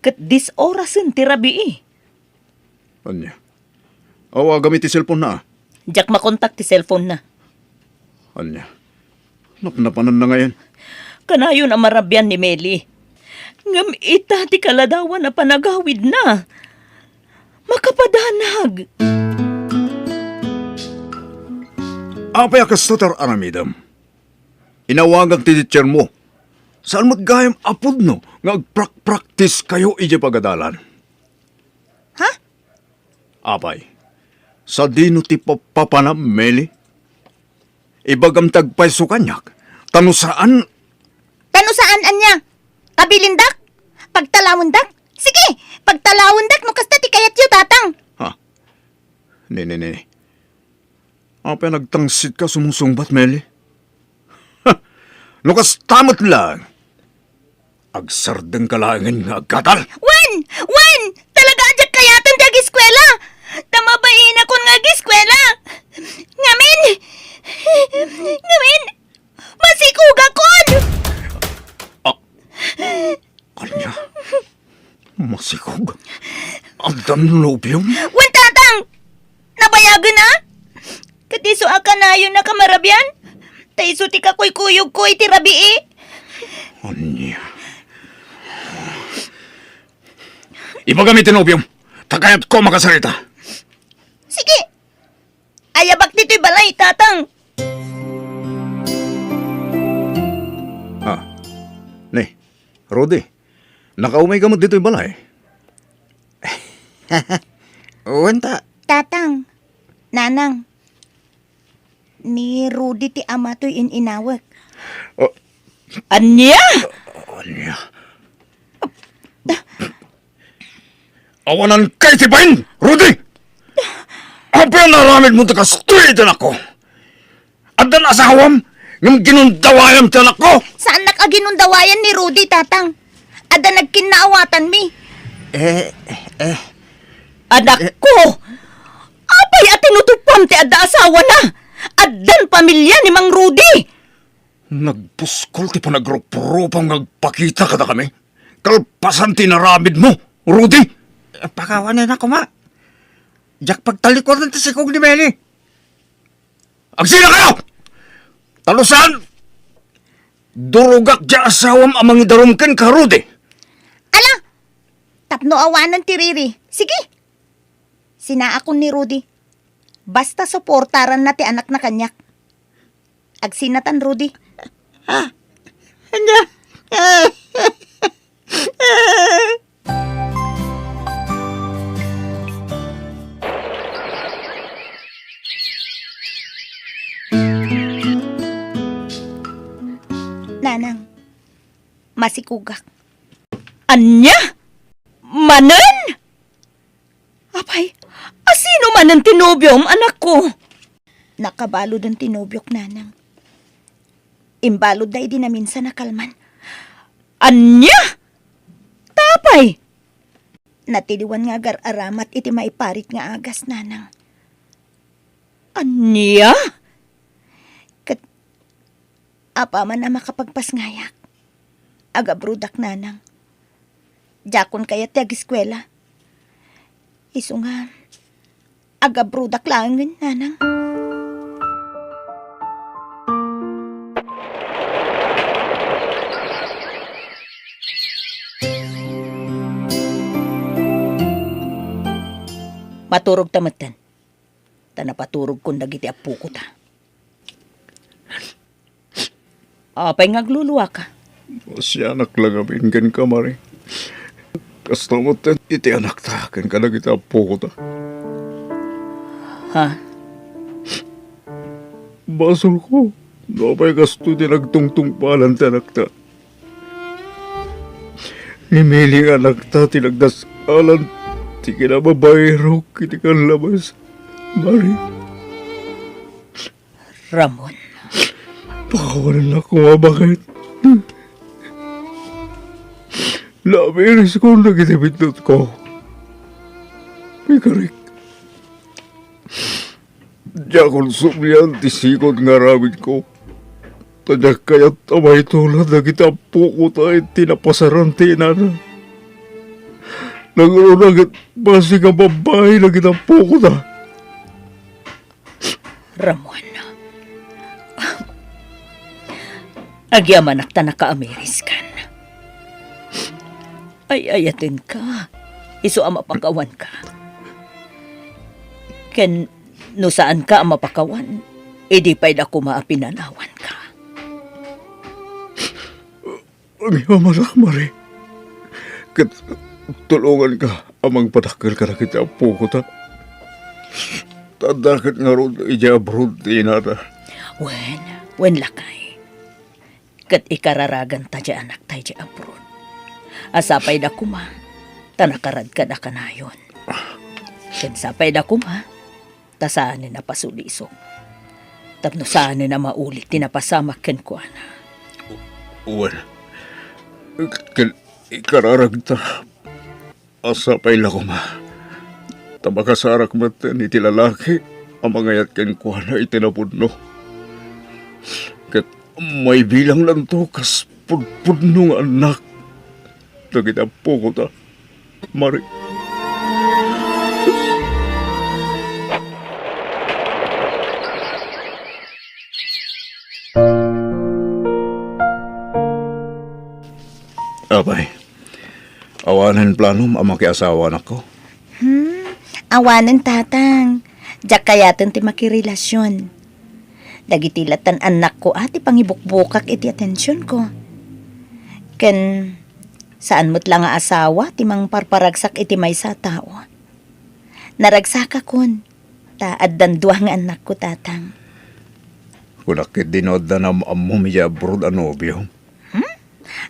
Ket dis orasen ti rabii. Ania? Awagam iti cellphone-na, a? Diak makontak ti cellphone-na. Ania? Napnapananna ngayen? Kanayon a marabian ni Meli. Ngem ita ti kaladawan a panagawidna. Makapadanag. Apay a kasta ti ar-aramidem? Inawagak ti teacher-mo. Saan met gayam a pudno nga agprak-practice kayo idiay pagadalan? Ha? Apay, sadino ti papapanam, Meli? Ibagam ti agpayso kaniak, ta no saan. Ta no saan ania? Kabilindak? Pagtalawendak? Sige, pagtalawendak no kasta ti kayatyo, Tatang. Ha? Ni, ni, ni. Apay nagtangsit ka sumusungbat, Meli? Ha! No kasta met laeng, Agsardengka laengen nga aggadal. Wen! Wen! Talaga a diak kayaten ti agiskuela! Ta mabaitakon nga agiskuela! Ngamin! Ngamin! Masikogakon! Ah, ania? Masikog? Addan nobiom? Wen, Tatang! Nabayagen a? Ket isu a kanayon a kamarabian? Ta isu ti kakuykuyogko iti rabii. Ania? Ibagam iti nobiom, ta kayatko a makasarita. Sige. Ayabak ditoy balay, Tatang. Ah, ni, Rudy, nakaumayka met ditoy balay? Wen ta. Tatang, Nanang, ni Rudy ti ama toy in-inawek. Oh. Ania? Ania? Awanan kay ti bain, Rudy! Apay a naaramidmo ti kastoy iti anakko? Addan asawam, ngem ginundawayam ti anakko? Saannak a ginundawayan ni Rudy, Tatang. Adda nagkinnaawatanmi. Eh, eh. Anakko! Apay a tinutupam ti adda asawana? Addan pamilia ni Mang Rudy! Nagbuskol ti panagrupropam nga agpakita kadakami. Kalpasan ti inaramidmo, Rudy! Pakawanennak koma. Diak pagtalikudan ti sikog ni Meli. Agsinakayo! Ta no saan, durogak diay asawam a mangidarum kenka, Rudy. Ala, tapno awanen ti riri. Sige. Sinaakon ni Rudy. Basta suportaranna ti anakna kaniak. Agsinatan, Rudy. Ah, ania? Nanang, masikogak. Ania? Manen? Apay, asino manen ti nobiom, anakko? Nakabaluden ti nobiok, Nanang. Imbaludda idi naminsan a kalman. Ania? Ta apay? Natiliwan nga agar-aramat iti maiparit nga agas, Nanang. Ania? Ket apaman a makapagpasngayak, agabrodak, Nanang. Diakon kayat ti agiskuela. Isu nga, agabrodak laengen, Nanang. Maturogta metten. Ta napaturogkon dagiti appokota. Apay nga agluluaka? Sianak la ngamin kenka, Mari. Kasta met iti anakta ken kadagiti appokota. Ha? Basolko no apay kastoy ti nagtungtungpalan ti anakta. Ni Meli nga anakta ti nagdasalan ti kinababairok iti kallabas, Mari. Ramon. Pakawanennak koma baket. Naamiriskon dagiti biddutko. Pikarik. Diakon sublian ti sikog nga aramidko. Ta diak kayat a maitula dagiti appokota iti napasaran ti inana. Nangruna ket bassit nga babbai dagiti appokota. Ramon, agyamanak ta nakaamiriskan. Ay-ayatenka, isu a mapakawanka. Ken no saanka a mapakawan, idi pay da koma a pinanawanka. Agyamanak, Mari. Ket tulonganka a mangpadakkel kadagiti appokota. Ta adda ket ngarud idiay abroad ti inada. Wen, wen, lakay. Ket ikararaganta ti anakta idiay abroad. A sapay da koma, ta nakaradkada kanayon. Ken sapay da koma, ta saanen a pasulisok. Tapno saanen a mauli ti napasamak kenkuana. Wen, Ken ikararagta, a sapay la koma ta makasarak metten iti lalaki a mangayat kenkuana iti napudno. Ket maibilanglanto kas pudpudno nga annak dagiti appoko ta Mari. Apay, awanen planom a makiasawa, anakko? Hmm, awanen, tatang. Diak kayaten ti makirelasion. Dagiti lattan annakko a ti pangibukbukak iti atensionko. Ken saan met la nga asawa ti mangparparagsak iti maysa a tao. Naragsakakon, ta addan dua nga annakko, tatang. Kunak ketdi no adda naam-ammom idiay abroad a nobiom. Hmm?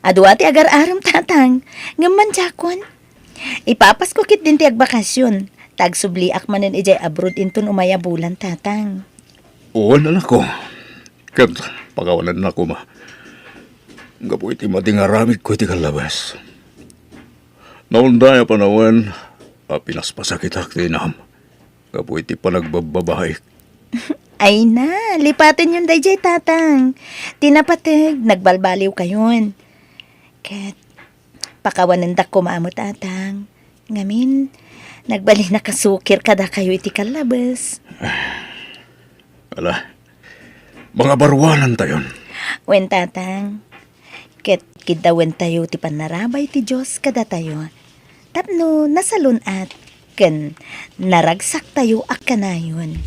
Adua ti agar-arem, tatang. Ngem mandiakon. Ipapasko ketdin ti agbakasion, ta agsubliak manen idiay abroad inton umay a bulan, tatang. Wen, anakko. Ket pakawanennak koma gapu iti madi nga aramidko iti kallabes. Naunday a panawen a pinaspasakitak ti inam gapu iti panagbabbabaik. Ay na, lipatenyon daydiay, tatang. Ti napateg, nagbalbaliwkayon. Ket pakawanendak koma met, tatang. Ngamin, nagbalin a kasukir kadakayo iti kallabes. Ala, mangabaruanantayon. Wen, tatang. Ket kiddawentayo ti pannarabay ti Dios kadatayo tapno nasalun-at ken naragsaktayo a kanayon.